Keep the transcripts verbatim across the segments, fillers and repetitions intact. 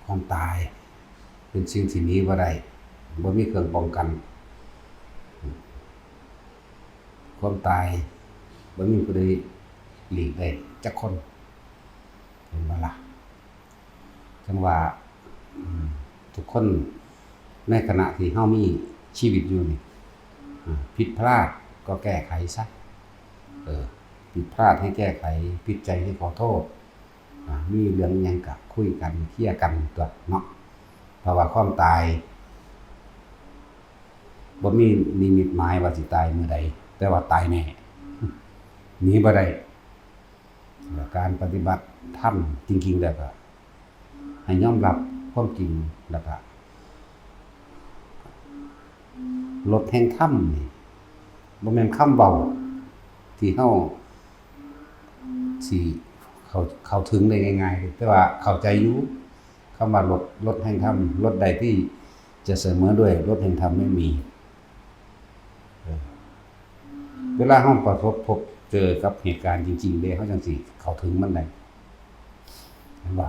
ความตายเป็นสิ่งที่หนีบ่ได้ บ่มีเครื่องป้องกัน ความตายบ่มีผู้ใดหลีกได้จักคน เห็นบ่ล่ะ? จั่งว่า อืม ทุกคนในขณะที่เฮามีชีวิตอยู่นี่ อ่า ผิดพลาดก็แก้ไขซะ เออ ผิดพลาดให้แก้ไข ผิดใจให้ขอโทษ อ่า มีเรื่องอิหยังก็คุยกัน เคลียร์กันตั๊วเนาะ เพราะว่าความตาย บ่มีนิมิตหมายว่าสิตายมื้อใด แต่ว่าตายแน่ หนีบ่ได้ และการปฏิบัติธรรมจริงๆ แล้วก็ให้ยอมรับความจริง แล้วก็รสแห่งธรรมนี่ บ่แม่นคำเว้าที่เฮาสิเข้า เข้าถึงได้ง่ายๆ แต่ว่าเข้าใจอยู่ คำว่ารส รสแห่งธรรม รสใดที่จะเสมอด้วยรสแห่งธรรมไม่มี เออ เวลาเฮาประสบพบเจอกับเหตุการณ์จริงๆ เด้ เฮาจั่งสิเข้าถึงมันได้ เห็นบ่?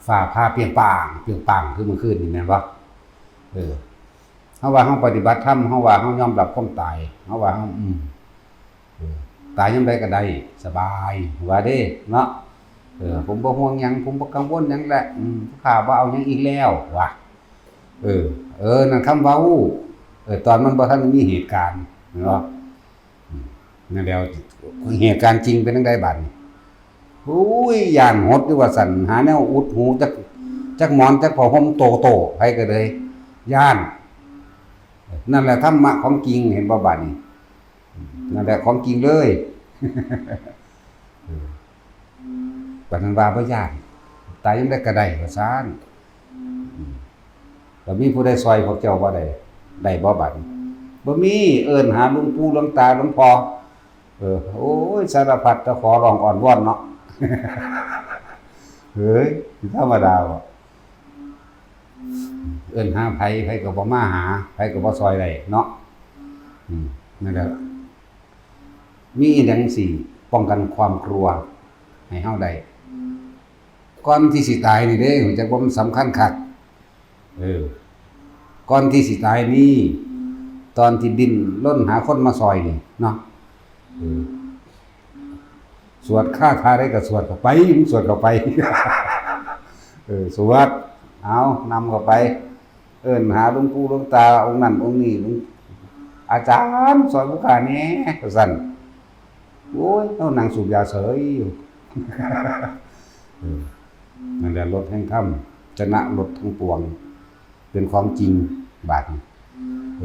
ฟ้าผ่าเปรียงป้าง เปรียงป้าง คือเมื่อคืนนี่แม่นบ่? เออ เฮาว่าเฮาปฏิบัติธรรม เฮาว่าเฮายอมรับความตาย เฮาว่าเฮา อืม เออ ตายยามใดก็ได้ สบาย ว่าเด้ เนาะ เออ ผมบ่ห่วงหยัง ผมบ่กังวลหยังแหละ อืม ข้าบ่เอาหยังอีกแล้ว ว่า เออ เออ นั่นคำเว้า เออ ตอนมันบ่ทันได้มีเหตุการณ์ เนาะ อืม นั่นแหล้ว เหตุการณ์จริงเป็นจั่งใดบัดนี้ โอ้ย ย้านหดอยู่ว่าซั่น หาแนวอุดหู จัก จักหมอน จักผ้าห่มโตๆ ไผก็เลย ย้าน นั่นแหละธรรมะของจริง เห็นบ่บัดนี้ นั่นแหละของจริงเลย เออ บัดนั้นว่าบ่ย้าน ตายยามใดก็ได้ ว่าซั่น อืม แล้วมีผู้ใดซอยพวกเจ้าบ่ได้ ได้บ่บัดนี้ บ่มี เอิ้นหาหลวงปู่หลวงตาหลวงพ่อ เออ โอ้ย สารพัดจะขอร้องอ้อนวอนเนาะ เฮ้ย สิธรรมดาบ่ เอิ้นหาไผ ไผก็บ่มาหา ไผก็บ่ซอยได้เนาะ อืม นั่นแหละ มีอีหยังสิป้องกันความกลัวให้เฮาได้ ก่อนที่สิตายนี่เด้ รู้จักบ่ มันสำคัญคัก เออ ก่อนที่สิตายนี่ ตอนที่ดิ้นรนหาคนมาซอยนี่เนาะ เออ สวดคาถาใดก็สวดเข้าไป มึงสวดเข้าไป เออ สวด เอา นำเข้าไป เอิ้นหาหลวงปู่หลวงตาองค์นั้นองค์นี้ หลวง อาจารย์ ซอยผู้ข้าแหน่ ว่าซั่น โอ้ย เฮานั่งสูบยาเสยอยู่ เออ นั่นแหละรสแห่งธรรม ชนะรสทั้งปวง เป็นของจริง บาดนี้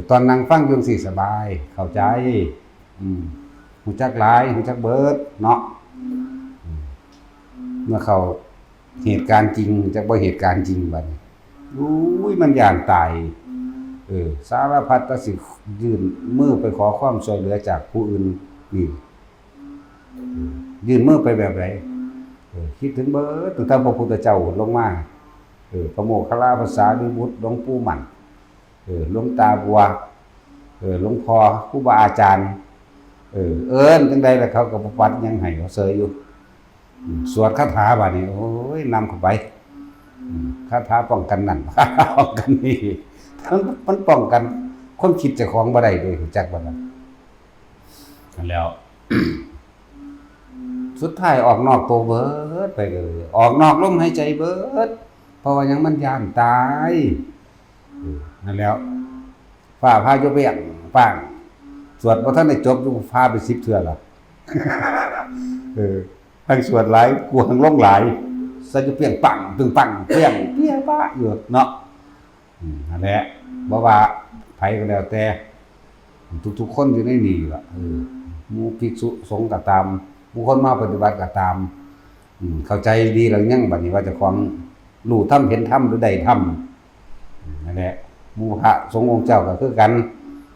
ตอนนั่งฟังอยู่จั่งซี้สบาย เข้าใจ อืม รู้จักหลาย รู้จักเบิดเนาะ อืม เมื่อเข้าเหตุการณ์จริง จักบ่เหตุการณ์จริงบัดนี้ อุ้ย มันย้านตาย เออ สารพัดแต่สิยื่นมือไปขอความช่วยเหลือจากผู้อื่นนี่ เออ ยื่นมือไปแบบใด เออ คิดถึงเบิด ตั้งแต่พระพุทธเจ้าลงมา เออ พระโมคคัลลา พระสารีบุตร หลวงปู่มั่น เออ หลวงตาบัว เออ หลวงพ่อ ครูบาอาจารย์ เออ เอิ้นจั่งใดล่ะ เขาก็บ่ปัดหยังให้ เขาเสยอยู่ อืม สวดคาถาบาดนี้ โอ้ย นำเข้าไป อืม คาถาป้องกันนั่น ป้องกันนี่ มัน มันป้องกันความคิดเจ้าของบ่ได้เด้ รู้จักบ่ล่ะ นั่นแหล้ว สุดท้ายออกนอกตัวเบิดไปเลย ออกนอกลมหายใจเบิด เพราะว่าหยัง มันย้านตาย เออ นั่นแหล้ว ฟ้าผ่าอยู่เปรียงป้าง สวดบ่ทันได้จบอยู่ ผ่าไปสิบเทื่อละ เออ ทั้งสวดหลาย กูทั้งลงหลาย ใส่อยู่เปรียงปัง ปึงปัง เปรียง เปรียงปะอยู่เนาะ อืม นั่นแหละ บ่ว่าไผก็แล้วแต่ ทุกๆคนอยู่ในนี่ล่ะ เออ หมู่ภิกษุสงฆ์ก็ตาม หมู่คนมาปฏิบัติก็ตาม อืม เข้าใจดีแล้วยัง บัดนี้ว่าเจ้าของรู้ธรรมเห็นธรรมหรือได้ธรรม อืม นั่นแหละ หมู่พระสงฆ์องค์เจ้าก็คือกัน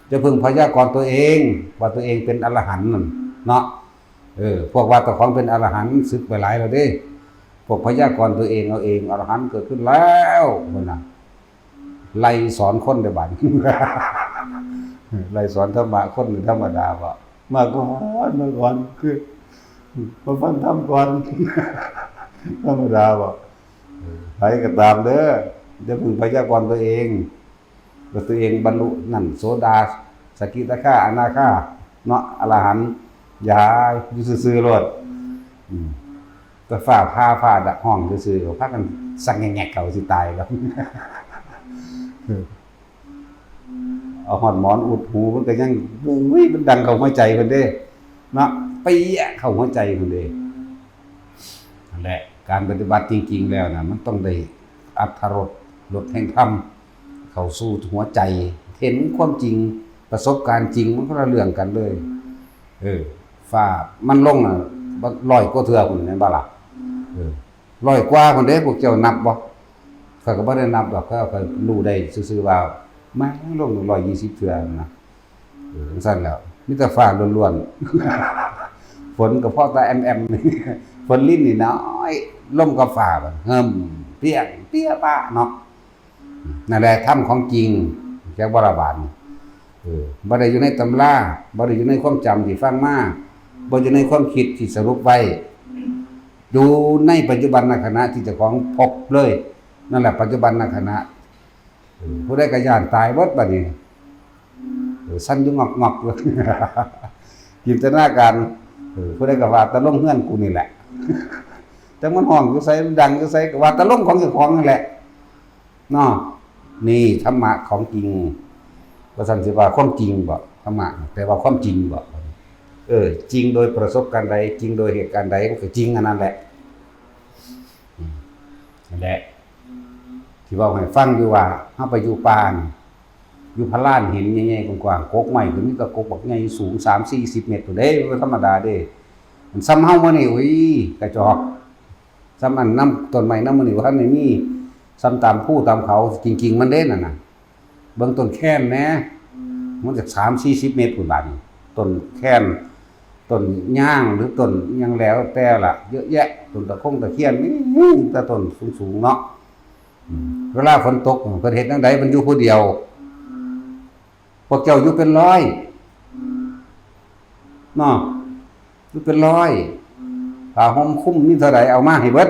จะพึงพยากรณ์ตัวเอง ว่าตัวเองเป็นอรหันต์นั่นเนาะ เออ พวกว่าเจ้าของเป็นอรหันต์ สึกไปหลายแล้วเด้ พวกพยากรณ์ตัวเองเอาเอง อรหันต์เกิดขึ้นแล้ว พุ่นน่ะ ไล่สอนคนได้บัด ไล่สอนธรรมะคนธรรมดาบ่ มาก่อน มาก่อน คือ มาฟังธรรมก่อน ธรรมดาบ่ ไผก็ตามเด้อ อย่าเพิ่งพยากรณ์ตัวเอง ว่าตัวเองบรรลุนั่น โสดา สกิทาคา อนาคา เนาะ อรหันต์ อย่า อยู่ซื่อๆโลด อืม แต่ฟ้าผ่า ฟ้าดักห้องซื่อๆ ก็พากันสักแงกๆ เขาสิตายแล้ว เอาฮอดหมอนอุดหู มันก็ยัง อุ้ย มันดังเข้าหัวใจเพิ่นเด้ เนาะ เปี้ยะเข้าหัวใจเพิ่นเด้ นั่นแหละ การปฏิบัติจริงๆแล้วนะ มันต้องได้อรรถรส รสแห่งธรรม เข้าสู่หัวใจ เห็นความจริง ประสบการณ์จริง มันคนละเรื่องกันเลย เออ ฟ้ามันลงน่ะ ร้อยกว่าเทื่อพุ้น แม่นบ่ล่ะ เออ ร้อยกว่าพุ้นเด้ พวกเจ้านับบ่ ข้อยก็บ่ได้นับดอก ข้อยก็รู้ได้ซื่อๆว่า แม่งลงร้อยยี่สิบเทื่อนะ เออ จั่งซั้นแหล้ว มีแต่ฟ้าล้วนๆ ฝนก็พอแต่แอมๆ ฝนลินนี่น้อย ลมกับฟ้าบัดเฮิ่ม เปี้ยง เปี้ยปะเนาะ นั่นแหละธรรมของจริง จักบ่ละบาดนี่ เออ บ่ได้อยู่ในตำรา บ่ได้อยู่ในความจำที่ฟังมา บ่อยู่ในความคิดที่สรุปไว้ อยู่ในปัจจุบันขณะที่เจ้าของพบเลย นั่นแหละปัจจุบันขณะ เออ ผู้ใดก็ย้านตายเบิดบัดนี้ เออ สั่นอยู่งอกๆอยู่ จินตนาการ เออ ผู้ใดก็ว่าแต่ลงเฮือนกูนี่แหละ จักมันฮ้องอยู่ไส ดังอยู่ไส ก็ว่าแต่ลงของเจ้าของนั่นแหละ เนาะ นี่ธรรมะของจริง ว่าซั่นสิว่าความจริงบ่ ธรรมะแปลว่าความจริงบ่ เออ จริงโดยประสบการณ์ใด จริงโดยเหตุการณ์ใด มันก็จริงอันนั้นแหละ อืม นั่นแหละ ที่เว้าให้ฟังอยู่ว่า เฮาไปอยู่ป่านี่ อยู่พะลานหินใหญ่ๆ กว้างๆ กกไม้ก็มีแต่กกบักใหญ่สูงสามสี่สิบเมตรพู้นเด้ บ่ธรรมดาเด้ มันส่ำเฮามื้อนี้ อุ้ย กระจอก ส่ำอันนำต้นไม้นำมื้อนี้บ่ทันได้มี ส่ำตามภูตามเขา กิ่งๆ มันเด้นั่นน่ะ เบิ่งต้นแคนแหน่ มันจักสามสี่สิบเมตรพู้นบาดนี้ ต้นแคน ต้นยางหรือต้นอิหยังแล้วแต่ล่ะ เยอะแยะ ต้นตะคงตะเคียน มีแต่ต้นสูงๆ เนาะ อืม เวลาฝนตก เพิ่นเฮ็ดจั่งใด เพิ่นอยู่ผู้เดียว พวกเจ้าอยู่เป็นร้อย เนาะ อยู่เป็นร้อย ผ้าห่มคลุมมีเท่าใดเอามาให้เบิด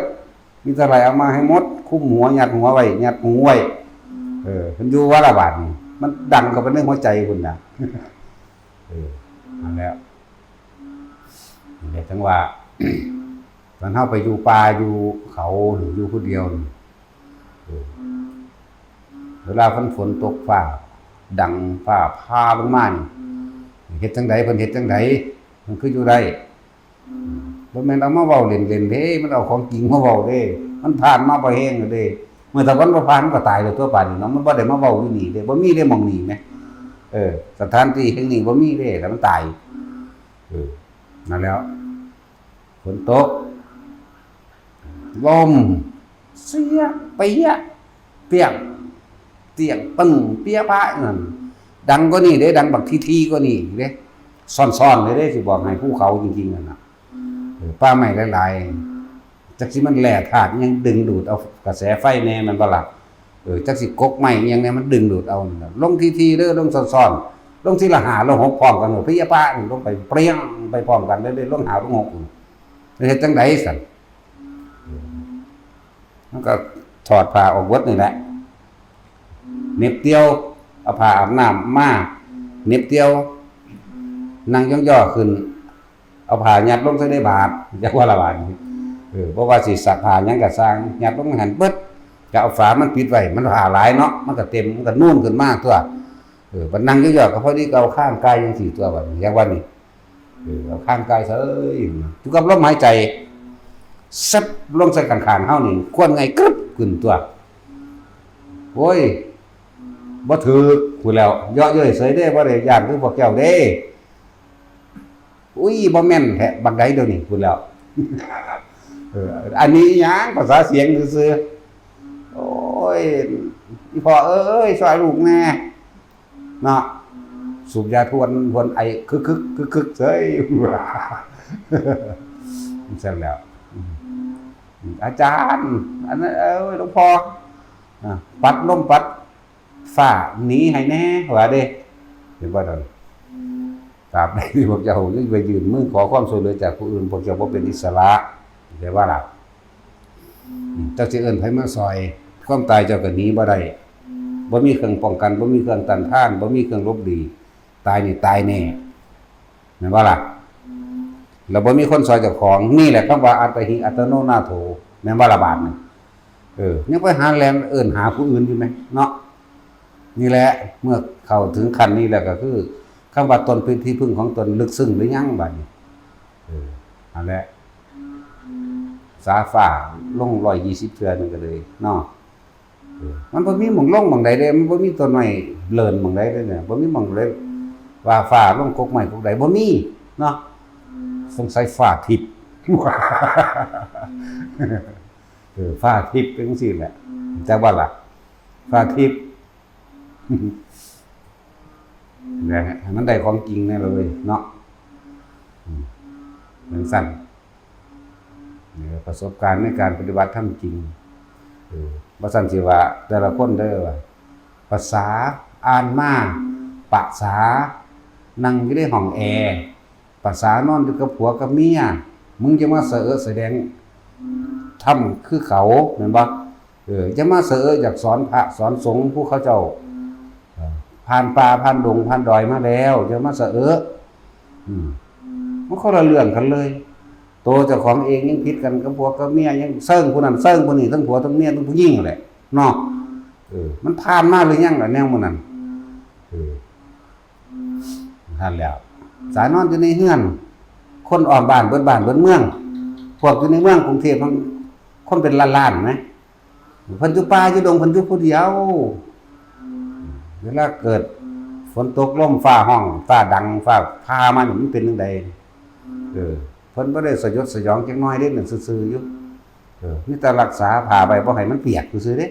มีเท่าใดเอามาให้หมด คลุมหัว ยัดหัวไว้ ยัดหูไว้ เออ เพิ่นอยู่ว่าละบาดนี่ มันดังเข้าไปในหัวใจพุ้นน่ะ เออ นั่นแหละ นั่นแหละจั่งว่า ตอนเฮาไปอยู่ป่าอยู่เขาหรืออยู่ผู้เดียวนี่ เออ เวลาฝน ฝนตกฟ้าดัง ฟ้าผ่าลงมานี่ เฮ็ดจั่งใด เพิ่นเฮ็ดจั่งใด มันคืออยู่ได้ บ่แม่นเอามาเว้าเล่นๆเด้ มันเอาของจริงมาเว้าเด้ มันผ่านมาบ่แฮงแล้วเด้ เมื่อตะวันบ่ผ่านมันก็ตายแล้วตัวป่านนี้เนาะ มันบ่ได้มาเว้าอยู่นี่เด้ บ่มีเด้หม่องนี้แหม เออ สถานที่แห่งนี้บ่มีเด้ แล้วมันตาย เออ นั่นแหล้ว ฝนตก ลม เสีย เปียะ เปียก เตียง ตึง เปียะปะนั่น ดังกว่านี้เด้ ดังบักทีๆกว่านี้เด้ ซ่อนๆเลยเด้ สิบอกให้ ภูเขาจริงๆนั่นน่ะ เออ ป่าไม้หลายๆ จักสิมันแร่ธาตุยังดึงดูดเอากระแสไฟแหน่ แม่นบ่ล่ะ เออ จักสิกกไม้อิหยังแหน่ มันดึงดูดเอานั่นน่ะ ลงทีๆเด้อ ลงซ่อนๆ ลงทีละห้า ลงหกพร้อมกัน เออ เปียะปะ ลงไปเปรี้ยง ไปพร้อมกันเลยเด้ ลงห้า ลงหก เฮ็ดจั่งใดซั่น มันก็ถอดผ้าออกเบิดนี่แหละ เหน็บเตียว เอาผ้าอาบน้ำมา เหน็บเตียว นั่งย่อๆขึ้น เอาผ้ายัดลงใส่ในบาตร จักว่าละบาดนี้ เออ บ่ว่าสิซักผ้าหยังก็ซ่าง ยัดลงในหั้นเบิด ก็เอาฝามันปิดไว้ มันผ้าหลายเนาะ มันก็เต็ม มันก็นูนขึ้นมาตั๊ว เออ บัดนั่งย่อๆก็พอดีก็เอาคางก่ายจั่งซี้ตั๊ว บัดนี้ อย่างว่านี่ เออ เอาคางก่ายเสยอยู่กับลมหายใจ ซับลงใส่ข้างๆเฮานี่ ควันไงกรึบขึ้นตั๊ว โอ้ย บ่ถืกพู้นแหล้ว เยาะเย้ยเสยเด้ บ่ได้ย้านคือพวกเจ้าเด้ อุ้ย บ่แม่นแท้ บักใดเดี๋ยวนี้พู้นแหล้ว เออ อันนี้อิหยัง ภาษาเสียงซื่อๆ โอ้ย อีพ่อเอ้ย ซ่อยลูกแหน่ เนาะ สูบยาทวน ทวนไอ คึกๆ คึกๆเสย ซั่นแหล้ว อืม อาจารย์ อันนั้น เอ้ย หลวงพ่อ อ่ะ ปัดลมปัดฟ้าหนีให้แหน่ ว่าเด้ เห็นบ่นั่น ตราบใดที่พวกเจ้ายังไปยื่นมือขอความช่วยเหลือจากผู้อื่น พวกเจ้าบ่เป็นอิสระ เข้าใจบ่ล่ะ อืม เจ้าสิเอิ้นไผมาซอย ความตายเจ้าก็หนีบ่ได้ บ่มีเครื่องป้องกัน บ่มีเครื่องต้านทาน บ่มีเครื่องหลบหลีก ตายนี่ตายแน่ แม่นบ่ล่ะ? แล้วบ่มีคนซอยเจ้าของ นี่แหละคำว่าอัตตาหิอัตโนนาโถ แม่นบ่ล่ะบาดนี้? เออ ยังไปหาแล่นเอิ้นหาผู้อื่นอยู่แหมเนาะ นี่แหละ เมื่อเข้าถึงขั้นนี้แล้วก็คือ คำว่าตนเป็นที่พึ่งของตนลึกซึ้งหรือยังบาดนี้? เออ นั่นแหละ สาฟ้าลงร้อยยี่สิบเทื่อหนึ่งก็เลยเนาะ เออ มันบ่มีหม่องลงหม่องใดเด้ มันบ่มีต้นไม้เลินหม่องใดเด้เนี่ย บ่มีหม่องใดว่าฟ้าลงกกไม้กกใด บ่มีเนาะ สงสัยฟ้าทิพย์ เออ ฟ้าทิพย์เป็นจังซี่แหละ จักว่าล่ะ ฟ้าทิพย์ นะฮะ ให้มันได้ของจริงแน่เลยเนาะ อืม จังซั่น นี่ก็ประสบการณ์ในการปฏิบัติธรรมจริง เออ บ่ซั้นสิว่าแต่ละคนเด้อว่า ภาษาอ่านมา ภาษานั่งอยู่ในห้องแอร์ ภาษานอนอยู่กับผัวกับเมีย มึงจะมาสะเอะแสดงธรรมคือเขา แม่นบ่? เออ จะมาสะเอะอยากสอนพระสอนสงฆ์ผู้เขาเจ้า เออ ผ่านป่าผ่านดงผ่านดอยมาแล้ว จะมาสะเอะ อืม มันคนละเรื่องกันเลย ตัวเจ้าของเองยังผิดกันกับผัวกับเมีย ยังเซิงผู้นั้นเซิงผู้นี้ ทั้งผัวทั้งเมียทั้งผู้หญิงแหละเนาะ เออ มันผ่านมาหรือยังล่ะแนวหมู่นั้น? เออ นั่นแหล้ว สายนอนอยู่ในเฮือน คนอ้อมบ้านเบิดบ้านเบิดเมือง พวกอยู่ในเมืองกรุงเทพฯ มันคนเป็นล้านๆ ไหม เพิ่นอยู่ป่าอยู่ดง เพิ่นอยู่ผู้เดียว เวลาเกิดฝนตกลมฟ้าฮ้อง ฟ้าดัง ฟ้าผ่ามานี่ มันเป็นจั่งใด? เออ เพิ่นบ่ได้สยดสยองจักหน่อยเด้ นั่นซื่อๆ อยู่ เออ มีแต่รักษาผ้าไว้บ่ให้มันเปียกซื่อๆ เด้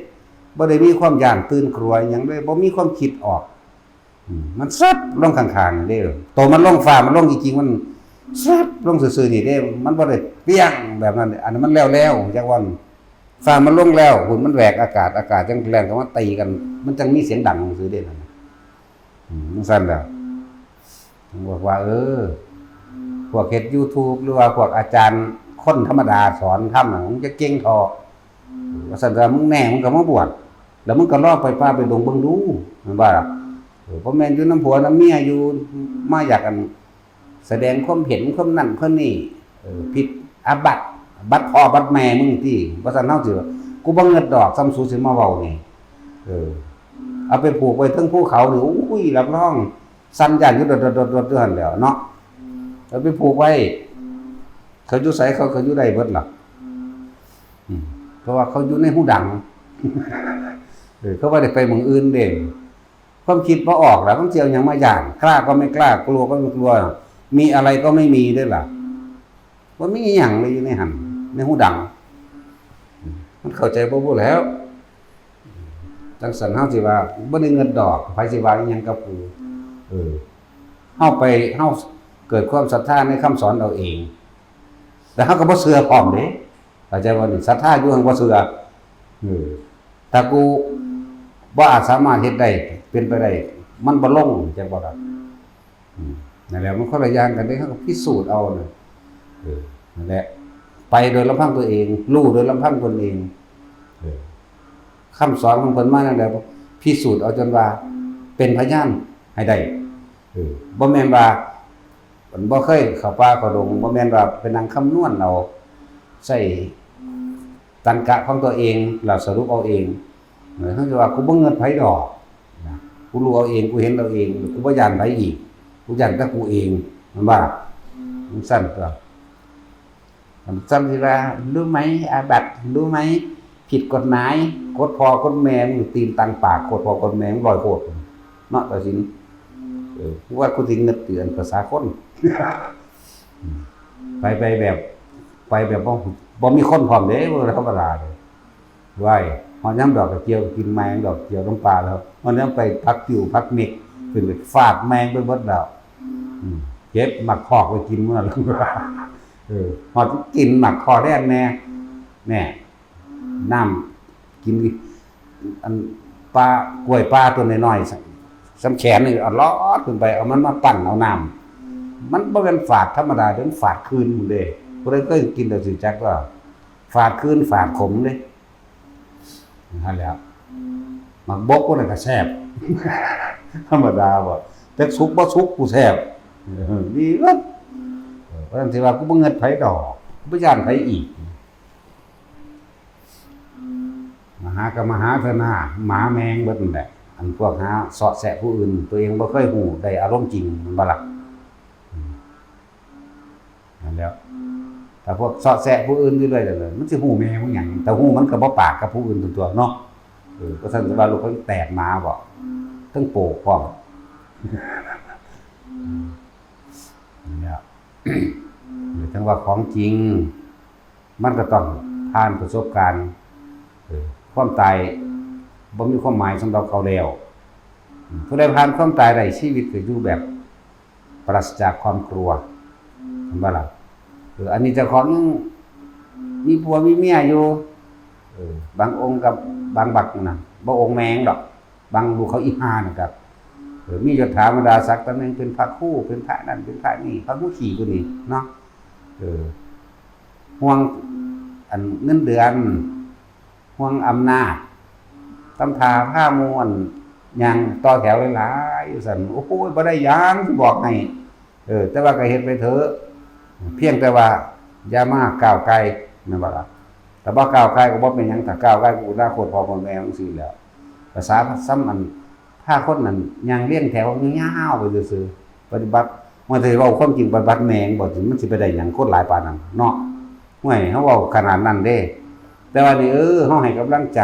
บ่ได้มีความย้านตื่นกลัวอิหยังเลย บ่มีความคิดออก อืม มันซับลงข้างๆ เด้อ โตมันลงฟ้า มันลงจริงๆ มันซับลงซื่อๆ นี่เด้ มันบ่ได้เปี้ยงแบบนั้น อันนั้นมันแล้วๆ จักวัน ฟ้ามันลงแล้ว หุ่นมันแหวกอากาศ อากาศจังแล่นเข้ามาตีกัน มันจังมีเสียงดังซื่อเด้นั่นน่ะ อืม จังซั่นแหละ ผมบอกว่า เออ พวกเฮ็ดยูทูบ หรือว่าพวกอาจารย์คนธรรมดาสอนธรรมน่ะ มันจะเก่งเถาะ ว่าซั่น ถ้ามึงแน่ มึงก็มาบวช แล้วมึงก็ลองไปป่าไปดงเบิ่งดู แม่นบ่ล่ะ? เออ บ่แม่นอยู่นำผัวนำเมียอยู่ มาอยากอัน แสดงความเห็นความนั่นความนี่ เออ ผิดอาบัติ บัดพ่อบัดแม่มึงติ ว่าซั่น เฮาสิว่า กูบ่เงิดดอก ส่ำสูสิมาเว้านี่ เออ เอาไปผูกไว้เทิงภูเขานี่ อุ้ย รับรอง สั่นย่านอยู่ ดดๆๆๆ อยู่หั่นแหล้วเนาะ เอาไปผูกไว้ เขาอยู่ไสเขาก็อยู่ได้เบิดล่ะ อืม เพราะว่าเขาอยู่ในฮูดัง เออ เขาบ่ได้ไปหม่องอื่นเด้ ความคิดบ่ออกล่ะ มันสิเอาหยังมาย้าน กล้าก็ไม่กล้า กลัวก็ไม่กลัว มีอะไรก็ไม่มีเด้อล่ะ บ่มีอิหยังเลยอยู่ในหั่น ในฮูดัง อืม มันเข้าใจบ่บุแล้ว จั่งซั้นเฮาสิว่าบ่ได้เงิดดอก ไผสิว่าอิหยังกับกู เออ เฮาไป เฮาเกิดความศรัทธาในคำสอนเอาเอง แต่เฮาก็บ่เชื่อพร้อมเด้ เข้าใจบ่นี่ ศรัทธาอยู่หั่นบ่เชื่อ เออ ถ้ากูบ่อาจสามารถเฮ็ดได้ เป็นไปได้ มันบ่ลง จักบ่ล่ะ อืม นั่นแหละ มันคนละอย่างกันเด้ เฮาก็พิสูจน์เอาน่ะ เออ นั่นแหละ ไปโดยลำพังตัวเอง รู้โดยลำพังตนเอง เออ คำสอนของเพิ่นมาแนวใด พิสูจน์เอาจนว่าเป็นพยานให้ได้ เออ บ่แม่นว่า มันบ่เคยเข้าป่าเข้าดง บ่แม่นว่าไปนั่งคำนวณเอา ใช้ตรรกะของตัวเอง แล้วสรุปเอาเอง เออ เฮาสิว่า กูบ่เงิดไผดอก นะ กูรู้เอาเอง กูเห็นเอาเอง กูบ่ย้านไผอีก กูย้านแต่กูเอง แม่นบ่ล่ะ? จั่งซั้นตั๊ว จั่งซั้นสิว่า รู้ไหม อาบัติ รู้ไหม ผิดกฎหมาย โคตรพ่อโคตรแม่มึง ตีนตังปาก โคตรพ่อโคตรแม่มึง ร้อยโคตร เนาะ ตัดสิน เออ กูว่ากูสิเงิดเตือนภาษาคน ไป ไปแบบ ไปแบบบ่ บ่มีคนพร้อมเด้ บ่ธรรมดาเด้ ว้าย ฮอดยามดอกกระเจียวก็กินแมงดอกกระเจียวน้ำปลาแล้ว ฮอดยามไปผักติ้วผักเม็ก ขึ้นไปฟาดแมงไปเบิดแล้ว อืม เก็บหมากคอกไปกินมื้อละ เออ ฮอดกินหมากคอแทนแน่ แน่ น้ำ กิน อัน ปลา กล้วยปลาตัวน้อยๆ ส่ำ ส่ำแขนนี่ เอาลอดขึ้นไป เอามันมาปั้นเอาน้ำ มันบ่แม่นฟาดธรรมดาเด้ มันฟาดคืนพู้นเด้ ผู้ใดเคยกินแล้วสิจักว่า ฝาดคืนฝาดขมเด้ นั่นแหละ หมากบกพวกนั้นก็แซ่บ ธรรมดาบ่ แต่สุกบ่สุกกูแซ่บ เออ ดีเบิด เออ เพราะฉะนั้นสิว่ากูบ่เงิดไผดอก กูบ่ย้านไผอีก มาหาก็มาหาเถอะนา หมาแมงเบิดนั่นแหละ อันพวกหาเสาะแสะผู้อื่น ตัวเองบ่เคยฮู้ได้อารมณ์จริง แม่นบ่ล่ะ อืม นั่นแหล้ว ถ้าพวกเสาะแสะผู้อื่นอยู่เรื่อยๆ มันสิฮู้แม่มันหยัง ถ้าฮู้มันก็บ่ปากกับผู้อื่นตั๊วเนาะ เออ ก็ซั่นสิว่าลูกเขาแตกหมาบ่ ทั้งโปกพร้อม นั่นแหละ จั่งว่าของจริง มันก็ต้องผ่านประสบการณ์ เออ ความตายบ่มีความหมายสำหรับเขาแล้ว อืม ผู้ใดผ่านความตายได้ ชีวิตก็อยู่แบบปราศจากความกลัว เห็นบ่ล่ะ เออ อันนี้เจ้าของยังมีผัวมีเมียอยู่ เออ บางองค์กับบางบักนั่นน่ะ บ่องค์แมงดอก บางลูกเขาอีห่านั่นครับ เออ มียศถาบรรดาศักดิ์ตำแหน่งเป็นพระครู เป็นพระนั่น เป็นพระนี่ พระครูขี่ผู้นี้เนาะ เออ ห่วงอันเงินเดือน ห่วงอำนาจ ตำท่าพาหมู่อันย่างต่อแถวหลายๆ อยู่ซั่น โอ้โห บ่ได้หยังสิบอกให้ เออ แต่ว่าก็เฮ็ดไปเถอะ เพียงแต่ว่าอย่ามาก้าวไก่ แม่นบ่ล่ะ ถ้าบ่ก้าวไก่ก็บ่เป็นหยัง ถ้าก้าวไก่ก็อนาคตพ่อแม่จั่งซี้แหล้ว ภาษาซ้ำอัน พาคนนั้นย่างเรียงแถวยาวๆ ไปซื่อๆ ปฏิบัติ มันสิเว้าความจริงปฏิบัติแม่งบ่ มันสิไปได้หยังคนหลายปานนั้นเนาะ ห่วย เฮาเว้าขนาดนั้นเด้ แต่ว่านี่ เออ เฮาให้กำลังใจ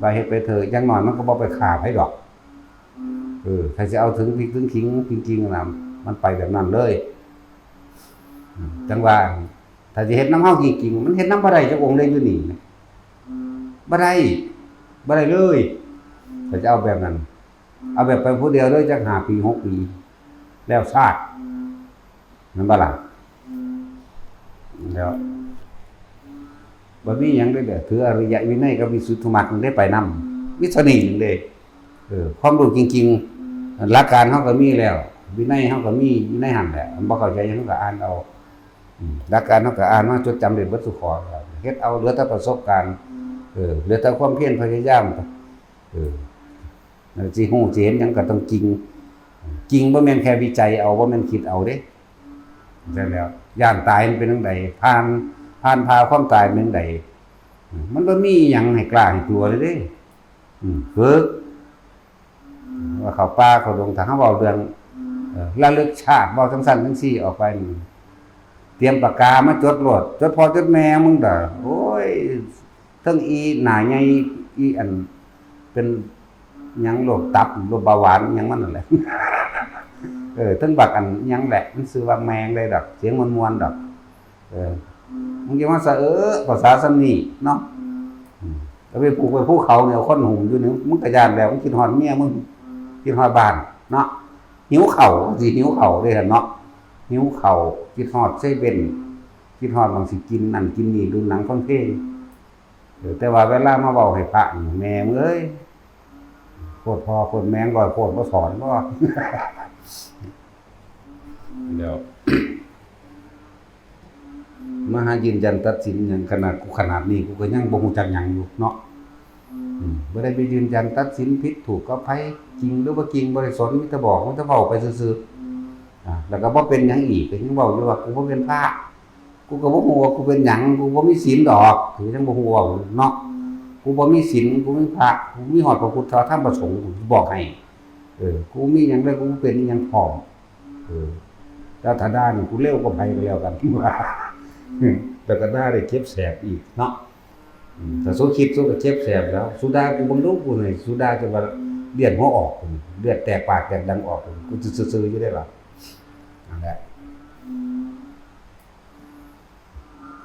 ว่าเฮ็ดไปเถอะ อย่างน้อยมันก็บ่ไปฆ่าไผดอก เออ ถ้าสิเอาถึงพริกถึงขิงจริงๆ นะ มันไปแบบนั้นเลย อืม จั่งว่า ถ้าสิเฮ็ดนำเฮาจริงๆ มันเฮ็ดนำบ่ได้จักองค์เลยอยู่นี่ บ่ได้ บ่ได้เลย ถ้าจะเอาแบบนั้น เอาแบบไปผู้เดียวเลยจักห้าปี หกปี แล้วซาด แม่นบ่ล่ะ แล้ว บ่มีหยังเด้อ ถืออริยวินัยกับวิสุทธิมรรคได้ไปนำ มีเท่านี้หนึ่งเด้ เออ ความรู้จริงๆ หลักการเฮาก็มีแล้ว วินัยเฮาก็มีอยู่ในหั่นแหละ มันบ่เข้าใจหยังก็อ่านเอา อืม หลักการเฮาก็อ่านมาจดจำได้เบิดทุกข้อ เฮ็ดเอา เหลือแต่ประสบการณ์ เออ เหลือแต่ความเพียรพยายาม เออ สิฮู้สิเห็นหยังก็ต้องจริง จริงบ่แม่นแค่วิจัยเอา บ่แม่นคิดเอาเด้ ใช่แล้ว ย่านตายมันเป็นจั่งใด ผ่าน ผ่านผ่าความตายเป็นจั่งใด มันบ่มีหยังให้กล้าให้กลัวเลยเด้ อืม ฝึก ว่าเข้าป่าเข้าดง ถ้าเฮาเว้าเรื่อง เอ่อ ระลึกชาติ เว้าจั่งซั้นจั่งซี้ออกไปนี่ เตรียมปากกามาจดโลด จดพ่อจดแม่มึงเด้อ โอ้ย เทิงอีหน้าใหญ่ อีอัน เป็นหยังโรคตับ โรคเบาหวานหยังมันนั่นแหละ เออ เทิงบักอันหยังแหละ มันชื่อว่าแมงได้ดอก เสียงม่วนๆดอก เออ มึงจะมาสะเออภาษาส่ำนี้เนาะ อืม แล้วไปปลูกไปภูเขาเนี่ย คนหุมอยู่นี่ มึงก็ย้านแล้ว มึงคิดฮอดเมียมึง คิดฮอดบ้านเนาะ หิวข้าว สิหิวข้าวเด้เนาะ หิวข้าว คิดฮอดเซเว่น คิดฮอดหม่องสิกินนั่นกินนี่ ดูหนังฟังเพลง เออ แต่ว่าเวลามาเว้าให้พระนี่ แม่มึงเอ้ย โพดพ่อโพดแม่ง ร้อยโพดบ่สอนบ่ แล้ว มาหายืนยันตัดสินหยัง ขนาดกูขนาดนี้ กูก็ยังบ่ฮู้จักหยังอยู่เนาะ อืม บ่ได้ไปยืนยันตัดสินผิดถูกกับไผ จริงหรือบ่จริง บ่ได้สอน มีแต่บอก มีแต่เว้าไปซื่อๆ อ่า แล้วก็บ่เป็นหยังอีก ก็ยังเว้าอยู่ว่า กูบ่เป็นพระ กูก็บ่ฮู้ว่ากูเป็นหยัง กูบ่มีศีลดอก กูยังบ่ฮู้เว้าเนาะ กูบ่มีศีล กูมีพระ กูมีฮอดพระพุทธพระธรรมพระสงฆ์ กูบอกให้ เออ กูมีหยังแล้ว กูเป็นอิหยังพร้อม เออ แล้วถ้าด่านี่ กูเร็วกว่าไผก็แล้วกัน แล้วก็ด่าได้เจ็บแสบอีกเนาะ อืม ถ้าสูคิดสูก็เจ็บแสบแล้ว สูด่ากูเบิ่งดู กูให้สูด่าจนว่าเลือดหัวออก เลือดแตกปากแตกดังออก กูซื่อๆอยู่ได้ล่ะ นั่นแหละ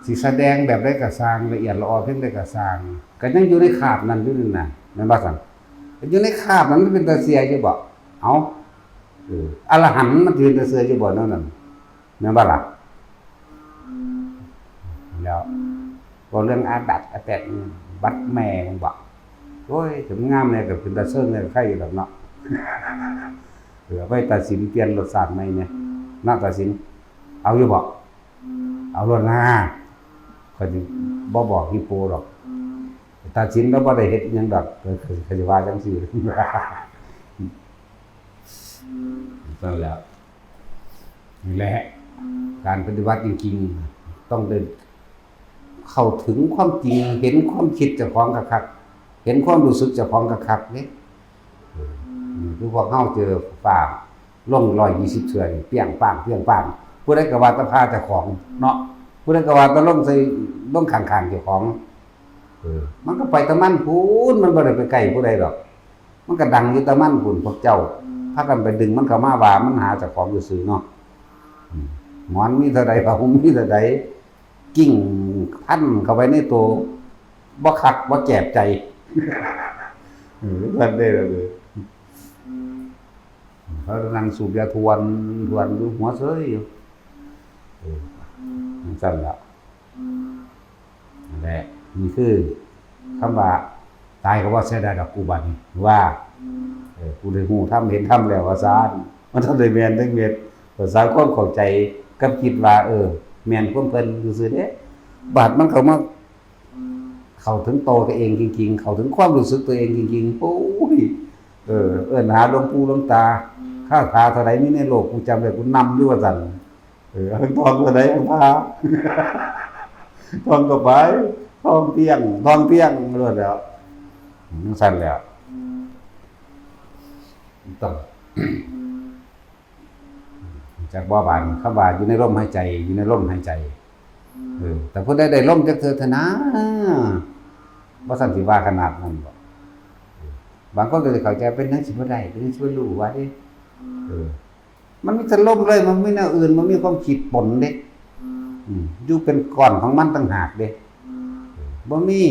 สิแสดงแบบใดก็ซ่าง ละเอียดละออเพียงใดก็ซ่าง ก็ยังอยู่ในคราบนั้นอยู่นั่นน่ะ แม่นบ่ซั่น ก็อยู่ในคราบนั้น มันเป็นตาเชื่ออยู่บ่ เอ้า เออ อรหันต์มันสิเป็นตาเชื่ออยู่บ่ แนวนั้น แม่นบ่ล่ะ แล้ว เว้าเรื่องอาบัติอาแปดนี่ บัดแม่มึงบ่ โอ้ย ถึงงามแน่ก็เป็นตาเซิงแน่ก็ใครอยู่ดอกเนาะ เออ เอาไปตัดสินเปลี่ยนรสชาติใหม่แน่ เนาะ ตัดสิน เอาอยู่บ่ เอาโลดนะ ข้อยสิ บ่บอกฮิปโปดอก ตัดสินแล้วบ่ได้เฮ็ดหยังดอก เขาจะว่าจังซี่ นั่นแหละ นี่แหละ การปฏิบัติจริงๆ ต้องได้เข้าถึงความจริง เห็นความคิดเจ้าของคักๆ เห็นความรู้สึกเจ้าของคักๆ เนี่ย เออ คือพวกเฮาเจอฟ้าลงร้อยยี่สิบเทื่อนี่ เปรี้ยงป้าง เปรี้ยงป้าง ผู้ใดก็ว่าแต่พาเจ้าของเนาะ ผู้ใดก็ว่าแต่ลงใส่ ลงข้างๆ เจ้าของ เออ มันก็ไปแต่มันพู้น มันบ่ได้ไปใกล้ผู้ใดดอก มันก็ดังอยู่แต่มันพู้น พวกเจ้าพากันไปดึงมันเข้ามาว่ามันหาเจ้าของซื่อๆ เนาะ อืม หมอนมีเท่าใด ผ้าห่มมีเท่าใด กิ่งพันเข้าไปในตัว บ่คักบ่แจบใจ เออ ท่านได้เลย เขานั่งสูบยาทวน ทวนอยู่หัวเซยอยู่ เออ จั่งซั่นล่ะ นั่นแหละ นี่คือคำว่า "ตายก็บ่เสียดายดอกกูบัดนี้" ว่า เออ "กูได้ฮู้ธรรมเห็นธรรมแล้ว" ว่าซั่น มันต้องได้แม่นทั้งเม็ด ภาษาความเข้าใจกับคิดว่า เออ แม่นความเพิ่นซื่อๆ เด้ บาดมันเข้ามา เข้าถึงตัวตัวเองจริงๆ เข้าถึงความรู้สึกตัวเองจริงๆ โอ้ย เออ เอิ้นหาหลวงปู่หลวงตา คาถาเท่าใดมีในโลก กูจำได้ กูนำอยู่ว่าซั่น เออ ท่องเท่าใด ท่องพา ท่องเข้าไป ท่องเพียง ท่องเพียงโลดแล้ว จั่งซั่นแหล้ว ต้อง จักบ่บาดนี้ คำว่าอยู่ในลมหายใจ อยู่ในลมหายใจ เออ แต่ผู้ใดได้ลมจักเทื่อเถอะนะ บ่ซั่นสิว่าขนาดนั้นบ่ เออ บางคนก็สิเข้าใจ เป็นหยังสิบ่ได้ เป็นหยังสิบ่รู้ว่าเด้ เออ มันมีแต่ลมเลย มันมีแนวอื่น มันมีความคิดปนเด้ อืม อยู่เป็นก้อนของมันต่างหากเด้ บ่มี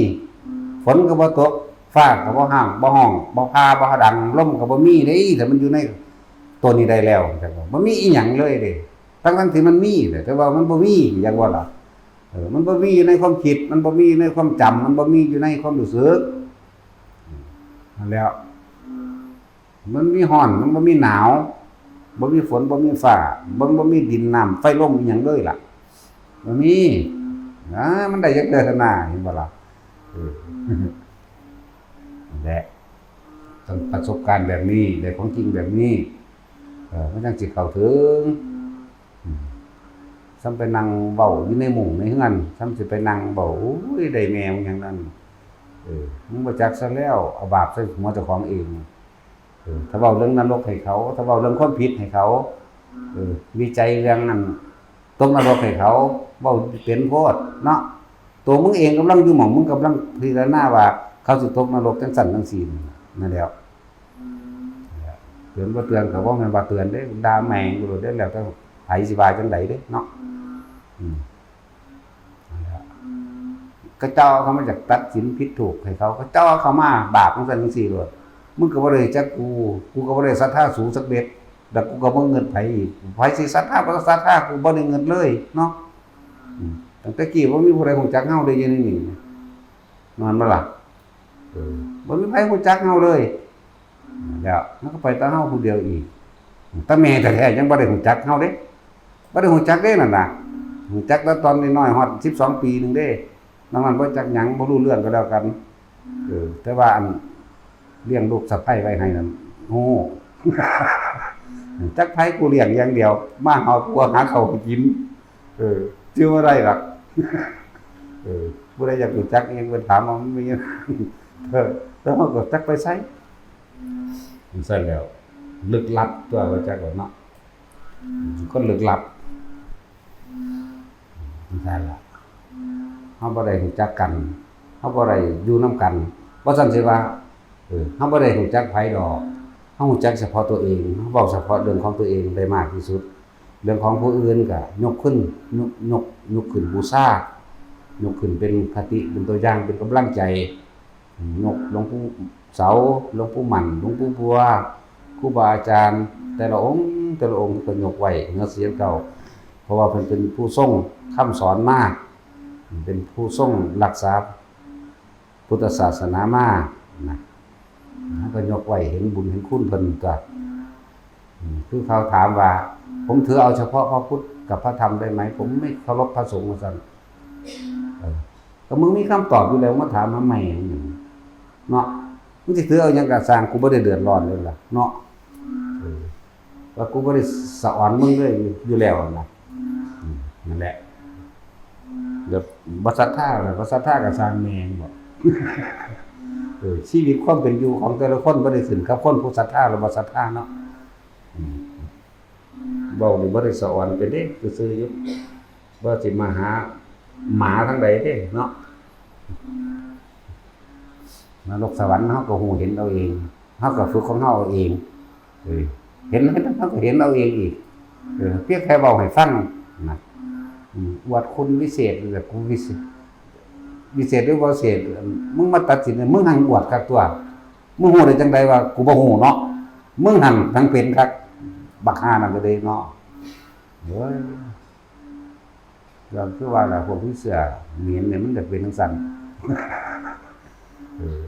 ฝนก็บ่ตก ฟ้าก็บ่ฮ้าง บ่ฮ้อง บ่ผ่า บ่ดัง ลมก็บ่มีเด้ ถ้ามันอยู่ในตัวนี้ได้แล้ว จั่งบ่มีอีหยังเลยเด้ ทั้งๆที่มันมีแหละ แต่ว่ามันบ่มี จั่งว่าล่ะ เออ มันบ่มีอยู่ในความคิด มันบ่มีอยู่ในความจำ มันบ่มีอยู่ในความรู้สึก นั่นแหล้ว มันมีฮ้อน มันบ่มีหนาว บ่มีฝน บ่มีฟ้า บ่ บ่มีดินน้ำไฟลมอีหยังเลยล่ะ บ่มี นะ มันได้จักเทื่อเถอะนะ เห็นบ่ล่ะ เออ นั่นแหละ ต้องประสบการณ์แบบนี้ ได้ของจริงแบบนี้ เออ มันจั่งสิเข้าถึง อืม ส่ำไปนั่งเว้าอยู่ในมุ้งในเฮือน ส่ำสิไปนั่งเว้า โอ้ย ได้แม่มึงหยังนั่น เออ มึงบ่จักซะแล้ว เอาบาปใส่หัวเจ้าของเอง เออ ถ้าเว้าเรื่องนรกให้เขา ถ้าเว้าเรื่องความผิดให้เขา เออ วิจัยเรื่องนั้น ตกนรกให้เขา เว้าเป็นโพดเนาะ ตัวมึงเองกำลังอยู่หม่องมึงกำลังพิจารณาว่าเขาสิตกนรกจั่งซั้นจั่งซี้ นั่นแหล้ว เตือนบ่เตือนก็บ่แม่นว่าเตือนเด้ ด่าแม่งอยู่โลดเด้ แล้วแต่ไผสิว่าจั่งใดเด้เนาะ อืม นั่นแหละ เขาเจ้าเขามาอยากตัดสินผิดถูกให้เขา เขาเจ้าเขามาบาปจั่งซั้นจั่งซี้โลด มึงก็บ่ได้จักกู กูก็บ่ได้ศรัทธาสูงสักเม็ด แล้วกูก็บ่เงินไผอีก ไผสิศรัทธาบ่ศรัทธา กูบ่ได้เงินเลยเนาะ อืม ตั้งแต่กี้บ่มีผู้ใดรู้จักเฮาเลยอยู่ในนี่ แม่นบ่ล่ะ เออ บ่มีไผรู้จักเฮาเลย แล้วมันก็ไปแต่เฮาผู้เดียวอีก แต่แม่แท้ๆยังบ่ได้รู้จักเฮาเด้ บ่ได้รู้จักเด้นั่นน่ะ รู้จักแต่ตอนน้อยๆ ฮอดสิบสองปีหนึ่งเด้ นอกนั้นบ่จักหยัง บ่รู้เรื่องก็แล้วกัน เออ แต่ว่าอันเลี้ยงลูกสะใภ้ไว้ให้นั่น โอ้ จักไผกูเลี้ยงอย่างเดียว มาหากูหาข้าวให้กิน เออ จื่อบ่ได้ดอก เออ ผู้ใดอยากรู้จักอิหยังเพิ่นถามเอา มันมี เออ แต่เฮาก็จักไปไส จั่งซั้นแหล้ว ลึกลับตัว บ่จักดอกเนาะ คนลึกลับ จั่งซั้นล่ะ เฮาบ่ได้รู้จักกัน เฮาบ่ได้อยู่นำกัน บ่ซั้นสิว่า เออ เฮาบ่ได้รู้จักไผดอก เฮารู้จักเฉพาะตัวเอง เฮาเว้าเฉพาะเรื่องของตัวเองได้มากที่สุด เรื่องของผู้อื่นก็ยกขึ้น ยก ยก ยกขึ้นบูชา ยกขึ้นเป็นคติ เป็นตัวอย่าง เป็นกำลังใจ ยกหลวงปู่เสา หลวงปู่หมั้น หลวงปู่บัว ครูบาอาจารย์ แต่ละองค์ แต่ละองค์ก็ยกไว้เหนือเสียงเจ้า เพราะว่าเพิ่นเป็นผู้ทรงคำสอนมา เป็นผู้ทรงรักษาพุทธศาสนามา นะ เฮาก็ยกไว้เห็นบุญเห็นคุณเพิ่นก็ อืม คือเขาถามว่า "ผมถือเอาเฉพาะพระพุทธกับพระธรรมได้ไหม ผมไม่เคารพพระสงฆ์" ว่าซั่น เออ ก็มึงมีคำตอบอยู่แล้ว มาถามทำไมเนาะ มึงสิถือเอาหยังกะซ่าง กูบ่ได้เดือดร้อนเลยล่ะเนาะ เออ ว่ากูบ่ได้สะออนมึงเลยอยู่แล้วนะ อืม นั่นแหละ แบบบ่ศรัทธาล่ะ บ่ศรัทธาก็ซ่างแม่งบ่ เออ ชีวิตความเป็นอยู่ของแต่ละคนบ่ได้ขึ้นกับคนผู้ศรัทธาหรือบ่ศรัทธาเนาะ อืม เว้านี่บ่ได้สะออน เป็นเด้ซื่อๆอยู่ บ่สิมาหาหมาทางใดเด้เนาะ นรกสวรรค์เฮาก็ฮู้เห็นเอาเอง เฮาก็ฝึกของเฮาเอาเอง เออ เห็น เห็น เฮาก็เห็นเอาเองอีก เออ เพียงแค่เว้าให้ฟังนะ อืม อวดคุณวิเศษ แบบกูวิเศษ วิเศษหรือบ่วิเศษ มึงมาตัดสิน มึงหังอวดคักตัว มึงฮู้ได้จังใดว่ากูบ่ฮู้เนาะ มึงหังทั้งเป็นคัก บักห่านั่นก็เลยเนาะ เฮ้ย ก็คือว่าล่ะ พวกมีเสื้อเหม็นเนี่ยมันก็เป็นจังซั่น เออ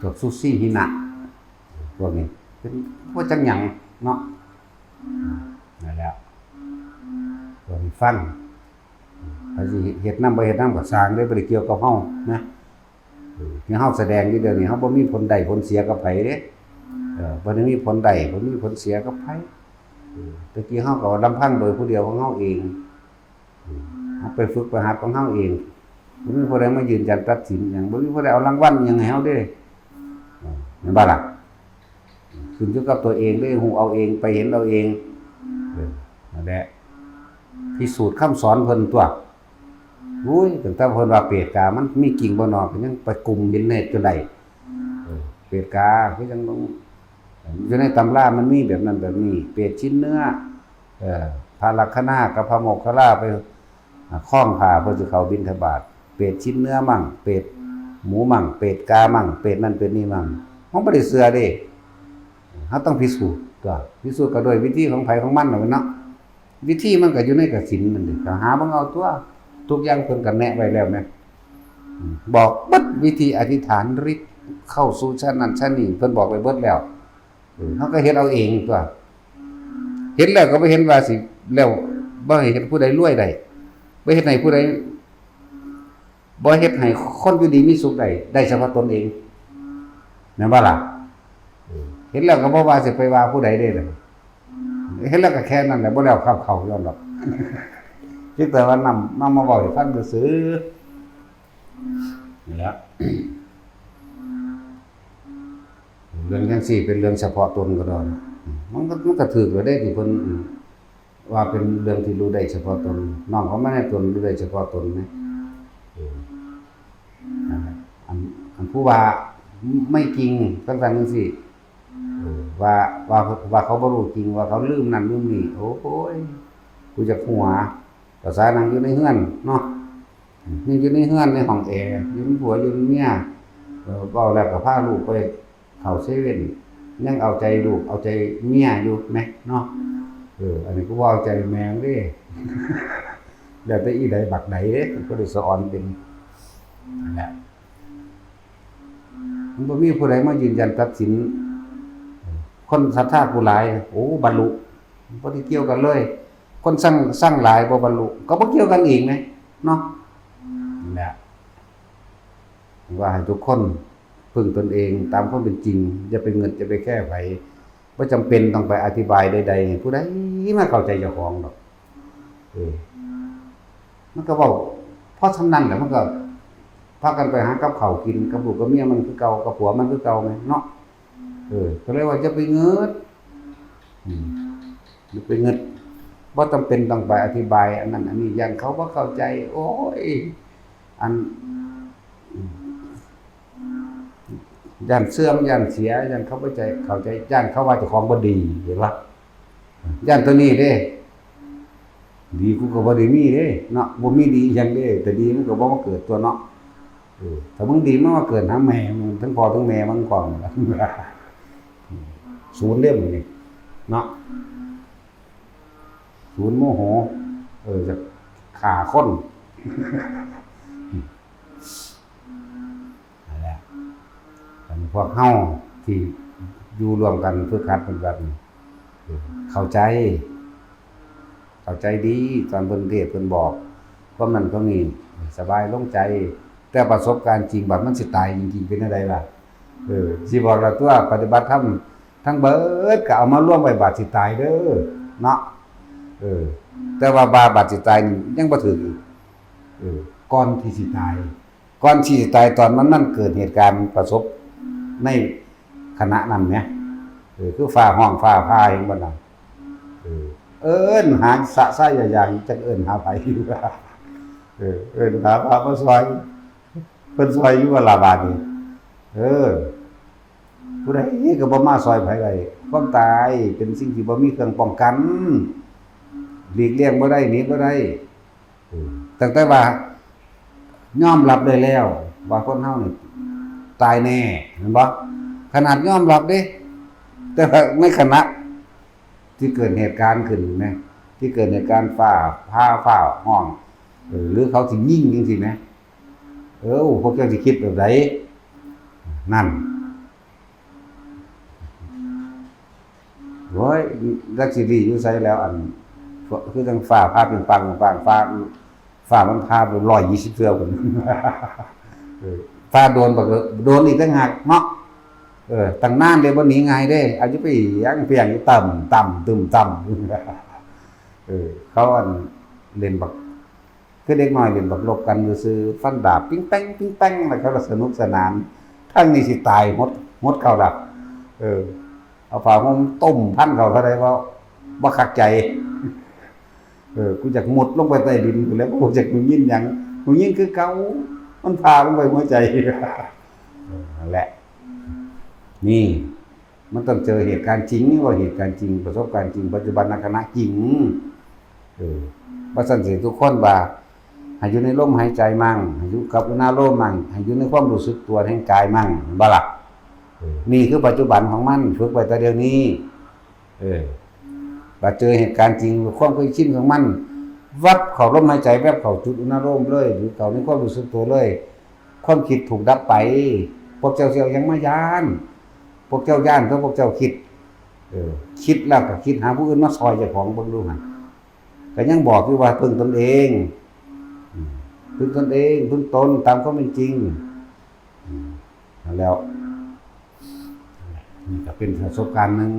พวกซูซี่หินะ พวกนี้เป็นพวกจังหยังเนาะ นั่นแหละ พวกนี้ฟัง เขาสิเฮ็ดนำบ่เฮ็ดนำก็ซ่างเด้ บ่ได้เกี่ยวกับเฮานะ เออ ที่เฮาแสดงอยู่เดี๋ยวนี้ เฮาบ่มีผลได้ผลเสียกับไผเด้ เออ บ่ได้มีผลได้ บ่มีผลเสียกับไผ เออ แต่กี้เฮาก็ลำพังโดยผู้เดียวของเฮาเอง เออ เฮาไปฝึกไปหัดของเฮาเอง บ่มีผู้ใดมายืนยันตัดสินหยัง บ่มีผู้ใดเอารางวัลหยังให้เฮาเด้ เออ แม่นบ่ล่ะ ขึ้นอยู่กับตัวเองเด้ ฮู้เอาเอง ไปเห็นเอาเอง เออ นั่นแหละ พิสูจน์คำสอนเพิ่นตัว อุ้ย ตั้งแต่เพิ่นว่าเปรตกามันมีจริงบ่นอ ก็ยังไปกุมเห็นแน่จนได้ เออ เปรตกาคือจั่ง อยู่ในตำรามันมีแบบนั้นแบบนี้ เปรตชิ้นเนื้อ เออ พระลักขณากับพระโมคคัลลาไป อ่า คล้องผ้าเพิ่นสิเข้าบิณฑบาต เปรตชิ้นเนื้อมั่ง เปรตหมูมั่ง เปรตกามั่ง เปรตนั่นเปรตนี่มั่ง เฮาบ่ได้เชื่อเด้ เฮาต้องพิสูจน์ตัว พิสูจน์ก็โดยวิธีของไผของมันน่ะเนาะ วิธีมันก็อยู่ในกสิณนั่นเด้ ก็หาเบิ่งเอาตัว ทุกอย่างเพิ่นก็แนะไว้แล้วแหม อืม บอกเบิดวิธีอธิษฐานฤทธิ์เข้าสู่ชั้นนั้นชั้นนี้ เพิ่นบอกไว้เบิดแล้ว เออ เฮาก็เฮ็ดเอาเองตัว เฮ็ดแล้วก็บ่เห็นว่าสิ แล้วบ่ให้เฮ็ดผู้ใดรวยได้ บ่เฮ็ดให้ผู้ใด บ่เฮ็ดให้คนอยู่ดีมีสุขได้ ได้เฉพาะตนเอง แม่นบ่ล่ะ? เออ เฮ็ดแล้วก็บ่ว่าสิไปว่าผู้ใดเด้ล่ะ เฮ็ดแล้วก็แค่นั้นแหละ บ่แล้วคาบเขาย้อนดอก เพียงแต่ว่านำ นำมาเว้าให้ฟังซื่อๆ นี่แหละ เรื่องจั่งซี้เป็นเรื่องเฉพาะตนก็ดอก มันก็ มันก็ถูกแล้วเด้ที่เพิ่น ว่าเป็นเรื่องที่รู้ได้เฉพาะตน น้องเขามาในตนรู้ได้เฉพาะตนนะ เออ นั่นแหละ อัน อันผู้ว่าไม่จริง จั่งซั้นจั่งซี้ เออ ว่า ว่า ว่าเขาบ่รู้จริง ว่าเขาลืมนั่นลืมนี่ โอ้ย กูอยากหัว ภาษานั่งอยู่ในเฮือนเนาะ นั่งอยู่ในเฮือนในห้องแอร์ อยู่นำผัวอยู่นำเมีย เออ เว้าแล้วก็พาลูกไปเข้าเซเว่น ยังเอาใจลูกเอาใจเมียอยู่แหมเนาะ เออ อันนี้ก็เว้าใจแม่งเด้ แล้วแต่อีใดบักใดเด้ ก็ได้สอนเป็น นั่นแหละ มันบ่มีผู้ใดมายืนยันตัดสิน คนศรัทธากูหลาย โอ้ บรรลุ บ่ได้เกี่ยวกันเลย คนซัง ซังหลายบ่บรรลุ ก็บ่เกี่ยวกันอีกนะ เนาะ นั่นแหละ ว่าให้ทุกคนพึ่งตนเองตามความเป็นจริง อย่าไปเงิด อย่าไปแค่ไผ บ่จำเป็นต้องไปอธิบายใดๆ ให้ผู้ใดมาเข้าใจเจ้าของดอก เออ มันก็เว้า พอส่ำนั้นแหละ มันก็พากันไปหากับข้าวกิน กับลูกกับเมียมันคือเก่า กับผัวมันคือเก่าแหมเนาะ เออ ก็เลยว่าอย่าไปเงิด อืม อย่าไปเงิด บ่จำเป็นต้องไปอธิบายอันนั้นอันนี้ ย้านเขาบ่เข้าใจ โอ้ย อัน อืม ย้านเสื่อม ย้านเสีย ย้านเขาบ่ใจ เข้าใจ ย้านเขาว่าเจ้าของบ่ดี เห็นบ่? ย้านตัวนี้เด้ ดีกูก็บ่ได้มีเด้ เนาะ บ่มีดีอีหยังเด้ แต่ดีมันก็บ่มาเกิดตัวเนาะ เออ ถ้ามึงดีมันมาเกิดหาแม่มึง ทั้งพ่อทั้งแม่มึงพร้อม ศูนย์เด้ มึงนี่ เนาะ ศูนย์โมโห เออ จะฆ่าคน นั่นแหละ อันนี้พวกเฮาที่อยู่ร่วมกันฝึกหัดปฏิบัตินี่ เข้าใจ เข้าใจดี ตอนเพิ่นเทศน์เพิ่นบอก ความนั้นความนี้ สบายโล่งใจ แต่ประสบการณ์จริงบัดมันสิตายจริงๆ เป็นจั่งใดล่ะ เออ สิบอกละตัว ปฏิบัติธรรมทั้งเบิดก็เอามารวมไว้บัดสิตายเด้อ เนาะ เออ แต่ว่าบาบัดสิตายนี่ยังบ่ถืกอีก เออ ก่อนที่สิตาย ก่อนที่สิตายตอนมัน มันเกิดเหตุการณ์ประสบในขณะนั้นเนี่ย เออ คือฟ้าฮ้องฟ้าผ่า เห็นบ่ล่ะ เออ เอิ้นหาสะซ้ายอย่าอย่าง จักเอิ้นหาไผอยู่ เออ เอิ้นหาพระมาซอย เพิ่นซอยอยู่ว่าล่ะบาดนี้ เออ ผู้ใดก็บ่มาซอยไผได้ ความตายเป็นสิ่งที่บ่มีเครื่องป้องกัน หลีกเลี่ยงบ่ได้ หนีบ่ได้ เออ ตั้งแต่ว่ายอมรับได้แล้วว่าคนเฮานี่ตายแน่ แม่นบ่ ขนาดยอมรับเด้ แต่ว่าในขณะที่เกิดเหตุการณ์ขึ้นนะ ที่เกิดเหตุการณ์ฟ้าผ่าฟ้าฮ้อง เออ หรือเขาสิยิงจังซี้นะ เออ พวกเจ้าสิคิดแบบใด นั่น โอ้ย จักสิดีอยู่ไสแล้ว อัน คือจั่งฟ้าผ่าเปรียงปัง ปัง ฟ้า ฟ้ามันผ่าไปร้อยยี่สิบเทื่อพุ้น เออ ฟ้าโดนบัก โดนอีกต่างหากเนาะ เออ ตั้งนานเด้ บ่หนีง่ายเด้ เอาอยู่ไปหยังเพียงอยู่ต่ำ ต่ำ ตึม ต่ำ เออ เขาอันเล่นบัก คือเด็กน้อยเล่นบักลบกันซื่อๆ ฟันดาบปิ๊งแป้งปิ๊งแป้ง แล้วเขาก็สนุกสนาน ทั้งนี้สิตายหมด หมดเข้าดาบ เออ เอาผ้าห่มต้มพันเขาเท่าใดก็บ่คักใจ เออ กูอยากมุดลงไปใต้ดินพู้นแหล้ว กูอยากได้ยินหยัง ได้ยินคือเก่า มันผ่าลงไปหัวใจ เออ นั่นแหละ นี่ มันต้องเจอเหตุการณ์จริง นี่ว่าเหตุการณ์จริง ประสบการณ์จริง ปัจจุบันขณะจริง เออ ว่าซั่นสิทุกคนว่า ให้อยู่ในลมหายใจมั่ง ให้อยู่กับอุณาโลมมั่ง ให้อยู่ในความรู้สึกตัวแห่งกายมั่ง เห็นบ่ล่ะ เออ นี่คือปัจจุบันของมัน ฝึกไว้แต่เดี๋ยวนี้ เออ บัดเจอเหตุการณ์จริง ความเคยชินของมัน วับเข้าลมหายใจ แวบเข้าจุดอุณาโลมเลย หรือเข้าในความรู้สึกตัวเลย ความคิดถูกดับไป พวกเจ้าสิเอาหยังมาย้าน พวกเจ้าย้าน เพราะพวกเจ้าคิด เออ คิดแล้วก็คิดหาผู้อื่นมาซอยเจ้าของเบิ่งดูหั่น ก็ยังบอกอยู่ว่าพึ่งตนเอง อืม พึ่งตนเอง พึ่งตนตามความเป็นจริง อืม นั่นแหล้ว นี่ก็เป็นประสบการณ์หนึ่ง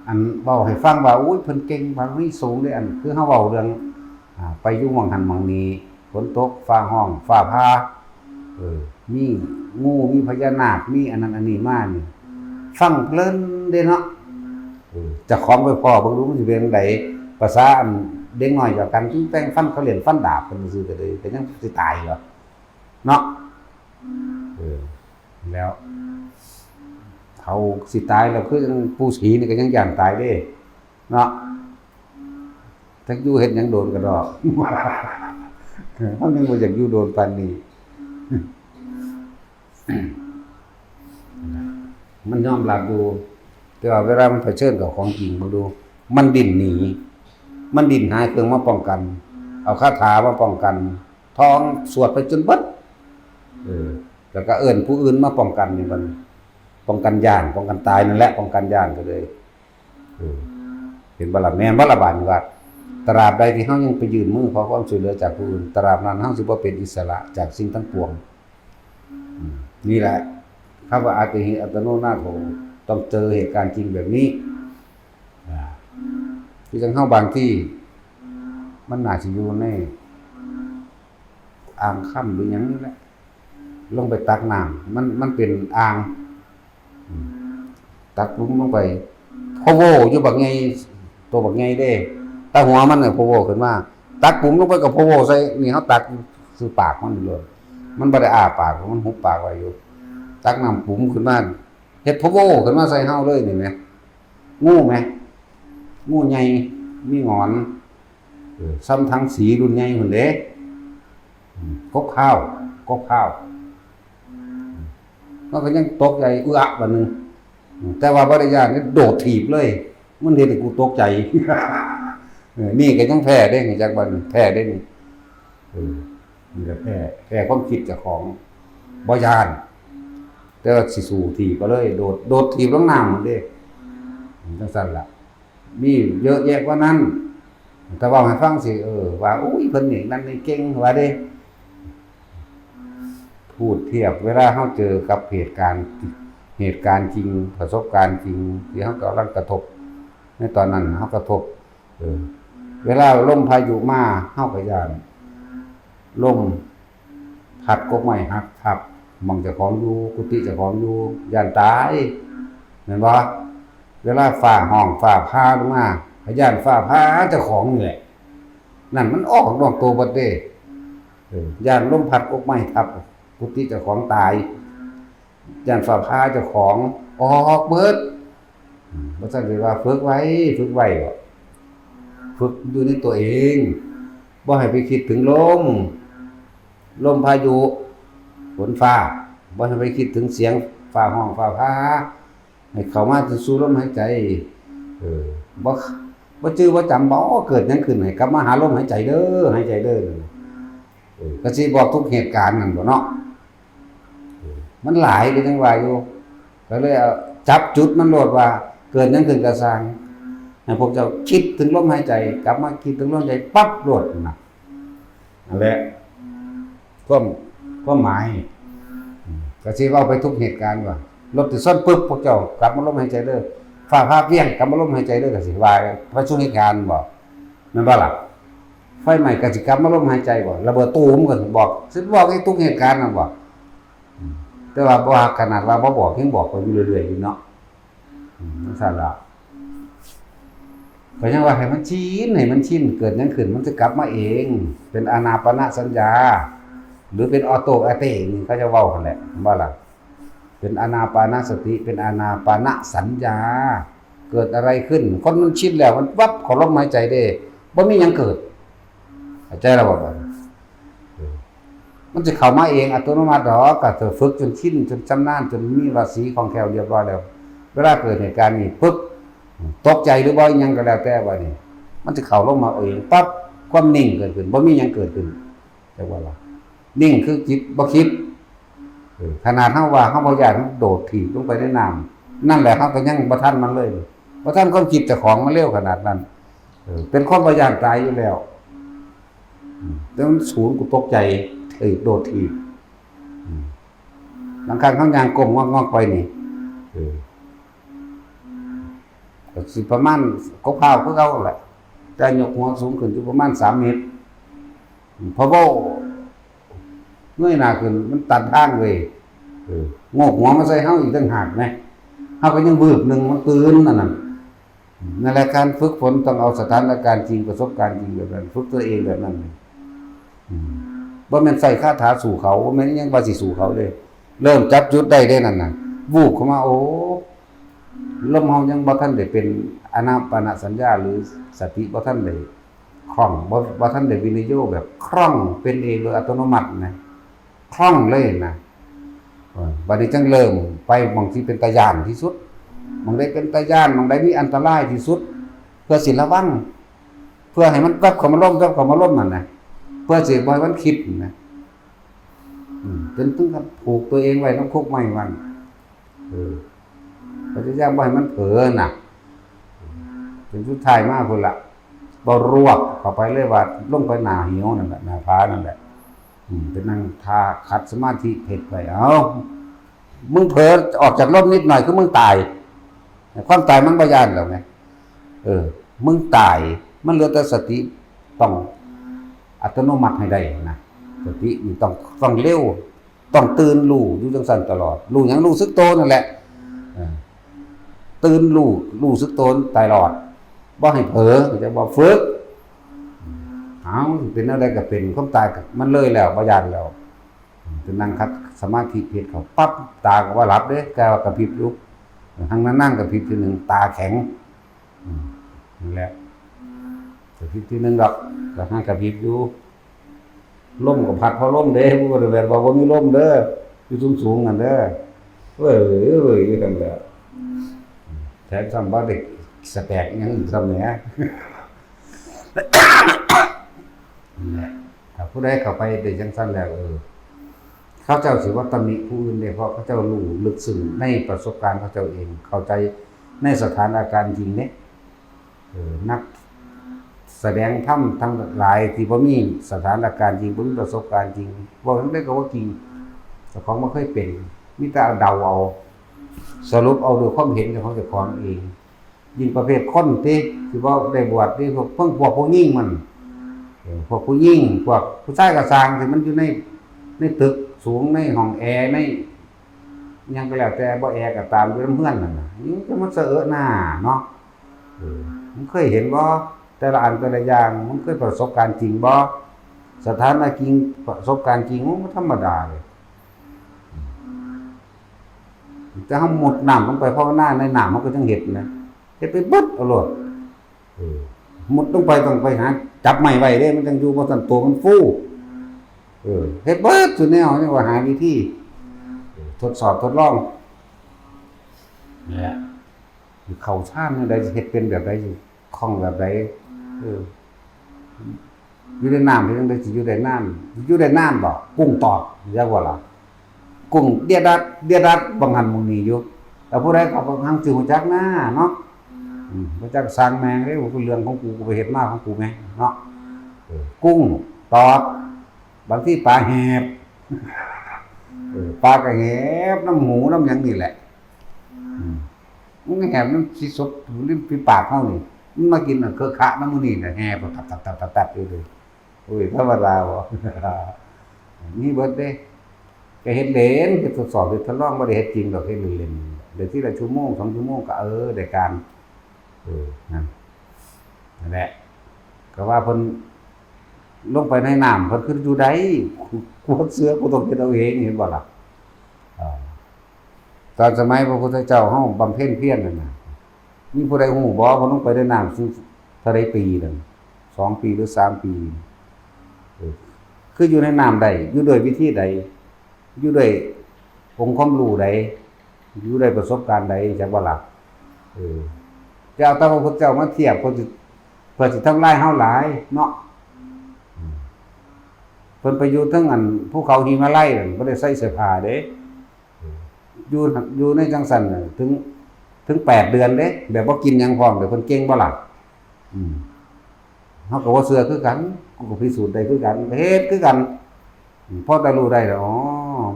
อันเว้าให้ฟังว่า อุ้ย เพิ่นเก่งบารมีสูงเด้ อันคือเฮาเว้าเรื่อง อ่า ไปอยู่หม่องหั้นหม่องนี้ ฝนตก ฟ้าฮ้อง ฟ้าผ่า เออ มีงู มีพญานาค มีอันนั้นอันนี้มานี่ ฟังเพลินเด้เนาะ เออ เจ้าของไปพ้อเบิ่งดูมันสิเป็นจั่งใด ภาษาอันเด็กน้อยเดียวกัน แป้งฟันเขาเล่นฟันดาบกันซื่อๆ ก็เลย ก็ยังสิตายอยู่เนาะ เออ แล้ว เขาสิตายแล้ว คือจั่งปู่ศรีนี่ก็ยังย้านตายเด้ เนาะ จักอยู่เฮ็ดหยังโดนกะดอก เฮายังบ่อยากอยู่โดนปานนี้ มันยอมรับอยู่ แต่ว่าเวลามันเผชิญกับของจริง เบิ่งดู มันดิ้นหนี มันดิ้นหาเครื่องมาป้องกัน เอาคาถามาป้องกัน ท่องสวดไปจนเบิด เออ แล้วก็เอิ้นผู้อื่นมาป้องกันนี่มัน ป้องกันย้าน ป้องกันตายนั่นแหละ ป้องกันย้านก็เลย เออ เห็นบ่ล่ะ แม่นบ่ล่ะบาดนี้ว่า ตราบใดที่เฮายังไปยื่นมือขอความช่วยเหลือจากผู้อื่น ตราบนั้นเฮาสิบ่เป็นอิสระจากสิ่งทั้งปวง อืม นี่แหละ คำว่าอัตติหิอัตโนนาโถ ต้องเจอเหตุการณ์จริงแบบนี้ อ่า คือจั่งเฮาบางที มันน่าสิอยู่ในอ่างคำหรือหยังนี่แหละ ลงไปตักน้ำ มัน มันเป็นอ่าง อืม ตักหลุมลงไป โพโวอยู่บักใหญ่ ตัวบักใหญ่เด้ แต่หัวมันน่ะโพโวขึ้นมา ตักหลุมลงไปก็โพโวใส่ นี่เฮาตักซื่อปากมันอยู่เลย มันบ่ได้อ้าปาก มันหุบปากไว้อยู่ ตักน้ำหลุมขึ้นมา เฮ็ดโพโวขึ้นมาใส่เฮาเลยนี่แหม งูแหม งูใหญ่ มีหงอน เออ ส่ำถังสีรุ่นใหญ่พุ้นเด้ อืม กบข้าว กบข้าว มันก็ยังตกใจเอือกบาดหนึ่ง แต่ว่าบ่ได้ย้าน โดดถีบเลย มันเฮ็ดให้กูตกใจ เออ นี่ก็ยังแพ้เด้ จักบาดนี้ แพ้เด้นี่ เออ นี่ก็แพ้ แพ้ความคิดเจ้าของ บ่ย้าน แต่ว่าสิสู้ถีบก็เลย โดด โดดถีบลงน้ำพุ้นเด้ จั่งซั้นล่ะ มีเยอะแยะกว่านั้น แต่เว้าให้ฟังสิ เออ ว่า อุ้ย เพิ่นนี่นั่นนี่เก่ง ว่าเด้ พูดเทียบ เวลาเฮาเจอกับเหตุการณ์ เหตุการณ์จริง ประสบการณ์จริง ที่เฮากำลังกระทบ ในตอนนั้นเฮากระทบ เออ เวลาลมพายุมา เฮาก็ย้าน ลมพัดกกไม้หักทับหม่องเจ้าของอยู่ กุฏิเจ้าของอยู่ ย้านตาย แม่นบ่? เวลาฟ้าฮ้องฟ้าผ่าลงมา ก็ย้านฟ้าผ่าเจ้าของนี่แหละ นั่นมันออกนอกตัวเบิดเด้ เออ ย้านลมพัดกกไม้ทับกุฏิเจ้าของตาย ย้านฟ้าผ่าเจ้าของ ออกเบิด อืม บ่ซั้นสิว่าฝึกไว้ ฝึกไว้บ่ ฝึกอยู่ในตัวเอง บ่ให้ไปคิดถึงลม ลมพายุ ฝนฟ้า บ่ให้ไปคิดถึงเสียงฟ้าฮ้องฟ้าผ่า ให้เข้ามาสู่ลมหายใจ เออ บ่ บ่จื่อบ่จำ บ่ เกิดหยังขึ้น ให้กลับมาหาลมหายใจเด้อ หายใจเด้อ เออ ก็สิบอกทุกเหตุการณ์นั่นบ่เนาะ เออ มันหลายก็ยังว่าอยู่ ก็เลยเอาจับจุดมันโลดว่า เกิดหยังขึ้นก็ซ่าง ให้พวกเจ้าคิดถึงลมหายใจ กลับมาคิดถึงลมหายใจปั๊บโลดนะ นั่นแหละ ความ ความหมาย อืม ก็สิเว้าไปทุกเหตุการณ์ว่า รถสิชนปุ๊บ พวกเจ้ากลับมาลมหายใจเด้อ ฟ้าผ่าเปรี้ยง กลับมาลมหายใจเด้อ ก็สิว่าไปสู่เหตุการณ์บ่ แม่นบ่ล่ะ? ไฟไหม้ก็สิกลับมาลมหายใจบ่ ระเบิดตูมก็สิบอก สิบอกให้ทุกเหตุการณ์นั่นบ่ อืม แต่ว่าบ่ ขนาดว่าบ่บอก ยังบอกไปอยู่เรื่อยๆอยู่เนาะ อืม จั่งซั้นล่ะ ก็ยังว่าให้มันชิน ให้มันชิน เกิดหยังขึ้นมันสิกลับมาเอง เป็นอานาปานสัญญา หรือเป็นออโตอาเตนี่เขาจะเว้าหั่นแหละ แม่นบ่ล่ะ? เป็นอานาปานสติ เป็นอานาปานสัญญา เกิดอะไรขึ้น คนมันชินแล้ว มันวับเข้าลมหายใจเด้ บ่มีหยังเกิด เข้าใจแล้วบ่บัดนี้? เออ มันสิเข้ามาเองอัตโนมัติดอก ก็เธอฝึกจนชิน จนชำนาญ จนมีวสีคล่องแคล่วเรียบร้อยแล้ว เวลาเกิดเหตุการณ์นี่ปึ๊บ ตกใจหรือบ่อิหยังก็แล้วแต่บัดนี้ มันสิเข้าลงมาเองปั๊บ ความนิ่งเกิดขึ้น บ่มีหยังเกิดขึ้น จักว่าล่ะ นิ่งคือจิตบ่คิด เออ ขนาดเฮาว่าเฮาบ่ย้าน เฮาโดดถีบลงไปในน้ำ นั่นแหละ เฮาก็ยังบ่ทันมันเลย บ่ทันความคิดเจ้าของมันเร็วขนาดนั้น เออ เป็นคนบ่ย้านตายอยู่แล้ว อืม แต่มันสูน กูตกใจ เอ้ย โดดถีบ อืม บางครั้งเฮาย่างก้มงอกๆไปนี่ เออ ก็สิประมาณกกพร้าวคือเก่าแหละ แต่ยกหัวสูงขึ้นอยู่ประมาณสามเมตร พอเว้าเงยหน้าขึ้นมันตันทางเว้ย เออ โงกหัวมาใส่เฮาอีกต่างหากนะ เฮาก็ยังวืบหนึ่งมันตื่นนั่นน่ะ นั่นแหละ การฝึกฝนต้องเอาสถานการณ์จริง ประสบการณ์จริงแบบนั้น ฝึกตัวเองแบบนั้นเลย อืม บ่แม่นใส่คาถาสู้เขา บ่แม่นอิหยังว่าสิสู้เขาเด้ เริ่มจับจุดได้เด้นั่นน่ะ วูบเข้ามา โอ้ ลมเฮายังบ่ทันได้เป็นอานาปานสัญญา หรือสติบ่ทันได้คล่อง บ่ บ่ทันได้วินิโยคแบบคล่อง เป็นเองโดยอัตโนมัตินะ คล่องเลยนะ เออ บัดนี้จั่งเริ่มไปหม่องที่เป็นตาย้านที่สุด หม่องใดเป็นตาย้าน หม่องใดมีอันตรายที่สุด เพื่อสิระวัง เพื่อให้มันแวบเข้ามาลม แวบเข้ามาลมนั่นนะ เพื่อสิบ่ให้มันคิดนะ อืม เป็นถึงกับผูกตัวเองไว้นำคกไม้มัน เออ พยายามบ่ให้มันเผลอน่ะ จนสุดท้ายมาพุ้นละ บ่รวบเข้าไปเลยว่าลงไปหน้าเหวนั่นแหละ หน้าผานั่นแหละ อืม ไปนั่งท่าขัดสมาธิเฮ็ดไว้ เอ้า มึงเผลอออกจากลมนิดหน่อยคือมึงตาย ความตายมันบ่ย้านแล้วไง เออ มึงตาย มันเหลือแต่สติ ต้องอัตโนมัติให้ได้นะ สตินี่ต้อง ต้องเร็ว ต้องตื่นรู้อยู่จั่งซั้นตลอด รู้หยัง รู้สึกโตนั่นแหละ เออ ตื่นรู้ รู้สึกโตตลอด บ่ให้เผลอ เข้าใจบ่ ฝึก เอา เป็นแนวใดก็เป็น ความตายก็มันเลยแล้ว บ่ย้านแล้ว ไปนั่งขัดสมาธิเฮ็ดเข้าปั๊บ ตาก็ว่าหลับเด้ แต่ว่ากระพริบอยู่ หั้งนั่งๆกระพริบทีหนึ่ง ตาแข็ง อืม นั่นแหละ กระพริบทีหนึ่งดอก ก็หั้งกระพริบอยู่ ลมก็พัดพอลมเด้ บ่ได้แม่นว่าบ่มีลมเด้อ อยู่สูงๆนั่นเด้อ เว้ย เว้ย อยู่นั่นแหละ แถมซ้ำบ่ได้สแตกอิหยังอีกซ้ำแหม นั่นแหละ ถ้าผู้ใดเข้าไปได้จั่งซั้นแล้ว เออ เขาเจ้าสิบ่ตำหนิผู้อื่นเด้ เพราะเขาเจ้ารู้ลึกซึ้งในประสบการณ์เขาเจ้าเอง เข้าใจในสถานการณ์จริงเด้ เออ นักแสดงธรรมทั้งหลายที่บ่มีสถานการณ์จริง บ่มีประสบการณ์จริง เว้าจั่งใดก็บ่จริง แต่ของบ่เคยเป็น มีแต่เดาเอา สรุปเอาด้วยความเห็นของเจ้าของเอง ยิ่งประเภทคนที่ที่ว่าได้บวชนี่พวกเพิ่งพวกผู้หญิงมันเออพวกผู้หญิงพวกผู้ชายกระซางที่มันอยู่ในในตึกสูงในห้องแอร์ในหยังก็แล้วแต่บ่แอร์ก็ตามอยู่ลำเฮือนนั่นนะนี่จะมาเสอะหน้าเนาะเออมันเคยเห็นบ่แต่ละอันแต่ละอย่างมันเคยประสบการณ์จริงบ่สถานการณ์จริงประสบการณ์จริงมันธรรมดาเลยแต่เขาหมดน้ำลงไปเพราะว่าหน้าในน้ำมันก็ยังเห็นนะเห็นไปเบิดเอาโลด เออมุดลงไปต้องไปหาจับไม้ไว้เด้มันจังอยู่บ่ซั่นตัวมันฟูเออเฮ็ดเบิดสุดแนวนี่ว่าหาวิธีเออทดสอบทดลองนี่แหละเข้าฌานจั่งใด๋สิเฮ็ดเป็นแบบใด๋สิคล่องแบบใด๋เอออยู่ในน้ำเฮ็ดจั่งใด๋สิอยู่ได้นานอยู่ได้นานบ่กุ้งตอดจักว่าล่ะกุ้งเดียดัดเดียดัดบางหันหมู่นี้อยู่แต่ผู้ใดเขาก็หังสิฮู้จักหน้าเนาะ อืมบ่จักสร้างแม่งเด้กูเรื่องของกูกูไปเฮ็ดมาของกูแม่งเนาะเออกุ้งตอดบางทีปลาแหบเออปลาก็แหบน้ำหูน้ำหยังนี่แหละอืมมันแหบน้ำสีสดริมฝีปากเฮานี่มันมากินอันเคอะขะน้ำมื้อนี้น่ะแหบตับตับตับตับตับอยู่เลย โอ้ยธรรมดาบ่มีเบิดเด้ก็เฮ็ดเล่นเฮ็ดทดสอบเฮ็ดทดลองบ่ได้เฮ็ดจริงดอกเฮ็ดเล่นๆได้ทีละชั่วโมงสองชั่วโมงก็เออได้การเออนั่นนั่นแหละก็ว่าเพิ่นลงไปในน้ำเพิ่นคืออยู่ได้กูกูเสือกูต้องเฮ็ดเอาเองเห็นบ่ล่ะอ่าตอนสมัยพระพุทธเจ้าเฮาบำเพ็ญเพียรนั่นน่ะ มีผู้ใดฮู้บ่เพิ่นลงไปในน้ำสูงเท่าใดปีนั่นสองปีหรือสามปีเออคืออยู่ในน้ำใดอยู่ด้วยวิธีใดอยู่ด้วยองค์ความรู้ใดอยู่ด้วยประสบการณ์ใดจักบ่ล่ะเออจะเอาแต่พระพุทธเจ้ามาเทียบเพิ่นสิเพิ่นสิทำลายเฮาหลายเนาะอืมเพิ่นไปอยู่เทิงอันภูเขาหิมาลัยนั่นบ่ได้ใส่เสื้อผ้าเด้ อยู่อยู่ในจังซั่นน่ะถึงถึงแปดเดือนเด้แบบบ่กินหยังพร้อมเด้เพิ่นเก่งบ่ล่ะอืมเฮาก็บ่เชื่อคือกันกูก็พิสูจน์ได้คือกันก็เฮ็ดคือกันอืมพอแต่รู้ได้แล้วอ๋อ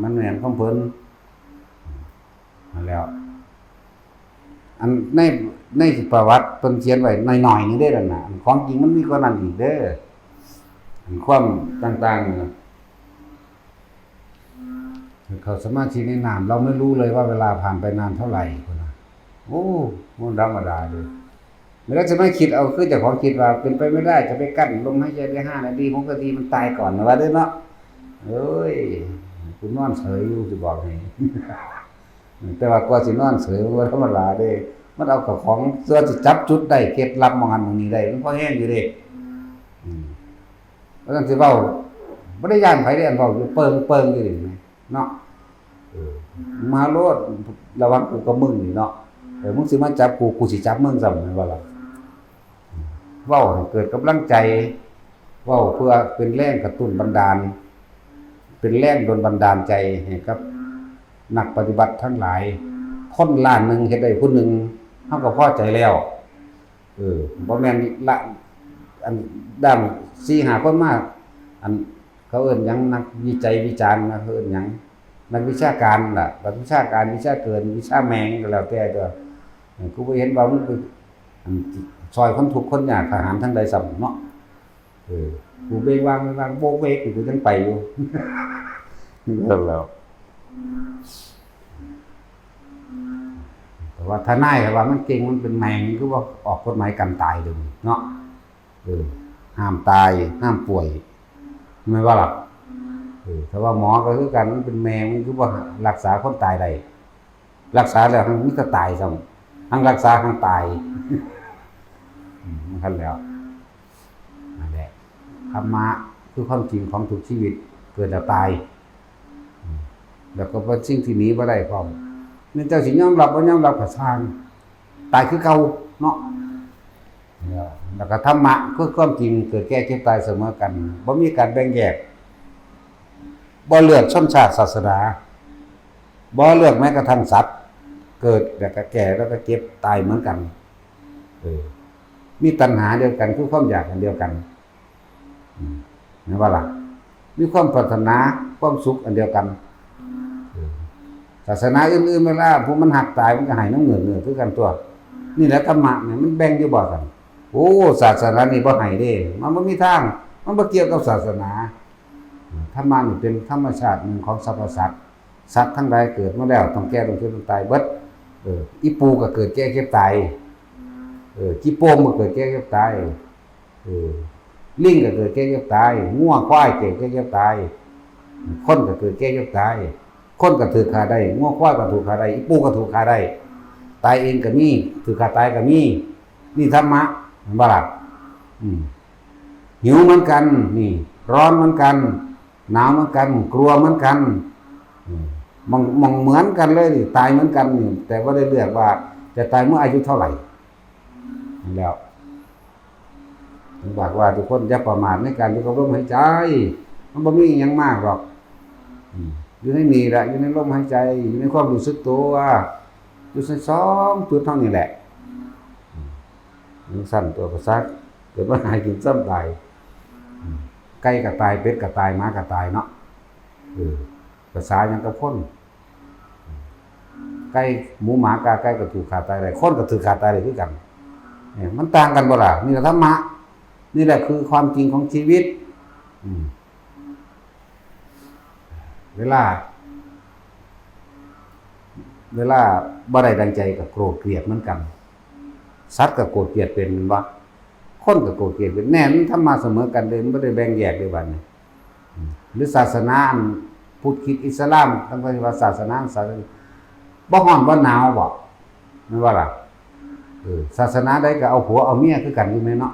มันแม่นของเพิ่นนั่นแหล้วอันในในประวัติเพิ่นเขียนไว้หน่อยๆหนึ่งเด้นั่นน่ะอันของจริงมันมีกว่านั้นอีกเด้ออันความต่างๆนั่นน่ะ เขาสมาธิในน้ำเราไม่รู้เลยว่าเวลาผ่านไปนานเท่าไหร่พุ้นนะโอ้มันธรรมดาเลยไม่ได้จะไม่คิดเอาคือเจ้าของคิดว่าเป็นไปไม่ได้จะไปกั้นลมหายใจได้ห้านาทีหกนาทีมันตายก่อนนะว่าเด้อเนาะเอ้ยกูนอนเฉยอยู่สิบอกให้แต่ว่ากว่าสินอนเฉยมันบ่ธรรมดาเด้มันเอากับของเสื้อสิจับจุดได้เคล็ดลับมองอันมองนี้ได้มันพอแห้งอยู่เด้อืม ว่าซั่นสิเว้าบ่ได้ย้านไผเด้อันเว้าอยู่เปิงๆอยู่นี่แหมเนาะเออมาโลดระวังกูกับมึงนี่เนาะเออมึงสิมาจับกูกูสิจับมึงซ้ำแม่นบ่ล่ะเว้าให้เกิดกำลังใจเว้าเพื่อเป็นแรงกระตุ้นบันดาลเป็นแรงดลบันดาลใจให้กับนักปฏิบัติทั้งหลายคนล้านหนึ่งเฮ็ดได้ผู้หนึ่งเฮาก็พอใจแล้ว เออบ่แม่นละอันด้านสี่ห้าคนมาอันเขาเอิ้นหยังนักวิจัยวิจารณ์นะเขาเอิ้นหยังนักวิชาการล่ะนักวิชาการวิชาเกินวิชาแมงก็แล้วแต่เด้อเออกูบ่เห็นว่ามึงไปอันซอยคนทุกข์คนยากทหารทั้งใดส่ำเนาะเออกูเบงวางเบงวางโบกเวกกูยังไปอยู่นั่นแหล้ว แต่ว่าทนายก็ว่ามันเก่งมันเป็นแมงคือว่าออกกฎหมายกันตายเดี๋ยวนี้เนาะเออห้ามตายห้ามป่วยไม่ว่าหรอกเออแต่ว่าหมอก็คือกันมันเป็นแมงมันคือว่ารักษาคนตายได้รักษาแล้วมันก็ตายซ้ำทั้งรักษาทั้งตายอืมมันคันแล้วนั่นแหละธรรมะคือความจริงของทุกชีวิตเกิดแล้วตาย แล้วก็เป็นสิ่งที่หนีบ่ได้พร้อมแม่นเจ้าสิยอมรับบ่ยอมรับก็ช่างตายคือเก่าเนาะแล้วก็ธรรมะคือความจริงเกิดแก่เจ็บตายเสมอกันบ่มีการแบ่งแยกบ่เลือกชนชาติศาสนาบ่เลือกแม้กระทั่งสัตว์เกิดแล้วก็แก่แล้วก็เจ็บตายเหมือนกันเออมีตัณหาเดียวกันคือความอยากอันเดียวกัน อืมเห็นบ่ล่ะมีความปรารถนาความสุขอันเดียวกัน ศาสนาอื่นๆ เวลาผู้มันฮักตายมันก็ให้น้ำเงินเงินคือกันตัว นี่แหละธรรมะเนี่ยมันแบ่งอยู่บ่กัน โอ้ ศาสนานี่บ่ให้เด้ มันบ่มีทาง มันบ่เกี่ยวกับศาสนา ธรรมะนี่เป็นธรรมชาติหนึ่งของสรรพสัตว์ สัตว์ทั้งหลายเกิดมาแล้วต้องแก่ต้องเจ็บต้องตายเบิด เออ อีปูก็เกิดแก่เจ็บตาย เออ ขี้โป่งก็เกิดแก่เจ็บตาย เออ ลิงก็เกิดแก่เจ็บตาย งัวควายเกิดแก่เจ็บตาย คนก็เกิดแก่เจ็บตาย คนก็ถืกฆ่าได้ งัวควายก็ถืกฆ่าได้ อีปูก็ถืกฆ่าได้ ตายเองก็มี ถืกฆ่าตายก็มี นี่ธรรมะ เห็นบ่ล่ะ อืม หิวเหมือนกัน นี่ ร้อนเหมือนกัน หนาวเหมือนกัน กลัวเหมือนกัน อืม มอง มองเหมือนกันเลยนี่ ตายเหมือนกันนี่ แต่ว่าได้เลือกว่าจะตายเมื่ออายุเท่าไหร่ นั่นแหล้ว ถึงบอกว่าทุกคนอย่าประมาทในการอยู่กับลมหายใจ มันบ่มีอิหยังมากหรอก อืม อยู่ในนี่แหละ อยู่ในลมหายใจ อยู่ในความรู้สึกตัว อยู่ในสองจุดเท่านี้แหละ อืม มันสั้นตัวประสาท เกิดมาหากินซ้ำตาย อืม ไก่ก็ตาย เป็ดก็ตาย หมาก็ตายเนาะ เออ ภาษาหยังกับคน ไก่ หมู หมา กา ไก่ก็ถืกฆ่าตายได้ คนก็ถืกฆ่าตายได้คือกัน เนี่ย มันต่างกันบ่ล่ะ นี่แหละธรรมะ นี่แหละคือความจริงของชีวิต อืม เวลา เวลาบ่ได้ดังใจก็โกรธเกลียดเหมือนกัน สัตว์ก็โกรธเกลียดเป็นแม่นบ่ คนก็โกรธเกลียดเป็น แน่ มันธรรมะเสมอกันเลย มันบ่ได้แบ่งแยกเลยบัดนี้ อืม หรือศาสนาอันพุทธคริสต์อิสลาม ทั้งที่ว่าศาสนา ศาสนา บ่ร้อนบ่หนาวบ่ แม่นบ่ล่ะ เออ ศาสนาใดก็เอาผัวเอาเมียคือกันอยู่แม่นเนาะ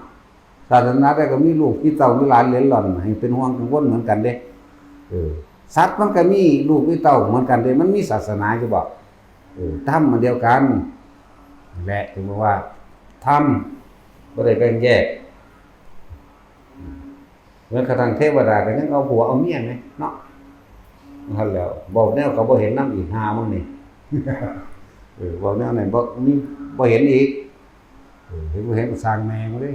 ศาสนาใดก็มีลูกมีเต้ามีหลานเหลนหล่อนให้เป็นห่วงกังวลเหมือนกันเด้ เออ สัตว์มันก็มีลูกมีเต้าเหมือนกันเด้ มันมีศาสนาอยู่บ่ เออ ธรรมอันเดียวกัน และถึงบอกว่า ธรรมบ่ได้แบ่งแยก แม้กระทั่งเทวดาก็ยังเอาผัวเอาเมียไงเนาะ นั่นแหล้ว เว้าแนวก็บ่เห็นนำอีก หามึงนี่ เออ เว้าแนวไหนบ่มี บ่เห็นอีก เออ เห็นบ่เห็นก็สร้างแม่งเลย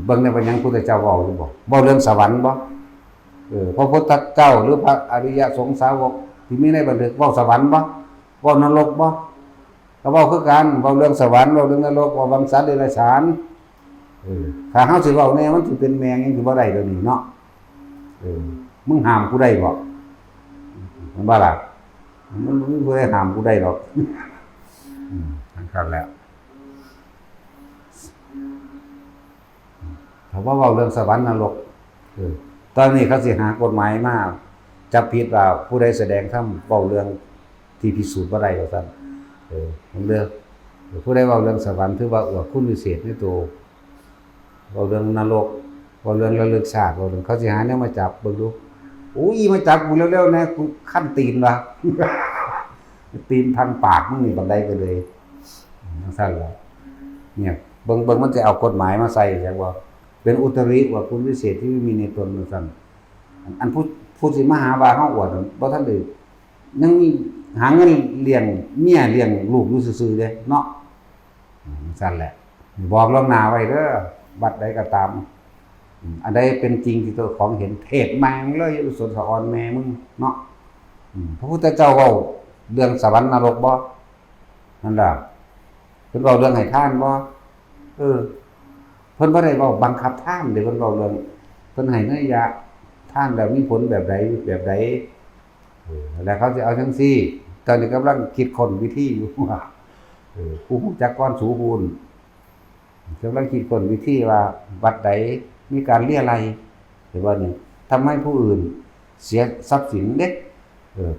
เบิ่งในว่าหยังพุทธเจ้าเว้าอยู่บ่ เว้าเรื่องสวรรค์บ่ เออ พระพุทธเจ้าหรือพระอริยสงฆ์สาวกที่มีในบันทึกเว้าสวรรค์บ่ เว้านรกบ่ ก็เว้าคือกัน เว้าเรื่องสวรรค์ เว้าเรื่องนรก เว้าเรื่องสัตว์เดรัจฉาน เออ ถ้าเฮาสิเว้าแน่ มันสิเป็นแม่งยังสิบ่ได้เดี๋ยวนี้เนาะ เออ มึงห้ามกูได้บ่ มันบ่ล่ะ มันบ่มีผู้ใดห้ามกูได้ดอก อืม นั่นแหละ เขาว่าเว้าเรื่องสวรรค์นรก เออ ตอนนี้เขาสิหากฎหมายมาจับผิดว่าผู้ใดแสดงธรรมเว้าเรื่องที่พิสูจน์บ่ได้ว่าซั่น เออ มันเรื่อง ผู้ใดเว้าเรื่องสวรรค์ถือว่าอวดคุณวิเศษในตัว เว้าเรื่องนรก เว้าเรื่องระลึกชาติ เว้าเรื่อง เขาสิหาแนวมาจับเบิ่งดู โอ้ย มาจับกูเร็วๆนะ กูคันตีนว่ะ ตีนพันปากมึงนี่บันไดไปเลย จั่งซั่นล่ะ เนี่ย เบิ่ง เบิ่งมันสิเอากฎหมายมาใส่จักบ่ เป็นอุตริว่าคุณวิเศษที่ไม่มีในตนว่าซั่น อันผู้ ผู้สิมาหาว่าเฮาอวดบ่ทันได้ ยังมีหาเงินเลี้ยงเมียเลี้ยงลูกอยู่ซื่อๆเด้เนาะ อืม ซั่นแหละ บอกล่วงหน้าไว้เด้อ วัดใดก็ตาม อืม อันใดเป็นจริงที่เจ้าของเห็น เทศน์แม่งเลย อยู่สนสะออนแม่มึงเนาะ อืม พระพุทธเจ้าเว้าเรื่องสวรรค์นรกบ่ นั่นล่ะ เพิ่นเว้าเรื่องให้ทานบ่ เออ เพิ่นบ่ได้เว้าบังคับทานเด้ เพิ่นเว้าเรื่อง เพิ่นให้นัยยะทานแล้วมีผลแบบใด แบบใด เออ แล้วเขาสิเอาจั่งซี้ ตอนนี้กำลังคิดค้นวิธีอยู่ ว่า เออ กูฮู้จักก่อนสูพู้น กำลังคิดค้นวิธีว่าวัดใดมีการเรียรัย หรือว่านี่ ทำให้ผู้อื่นเสียทรัพย์สินเด้ เออ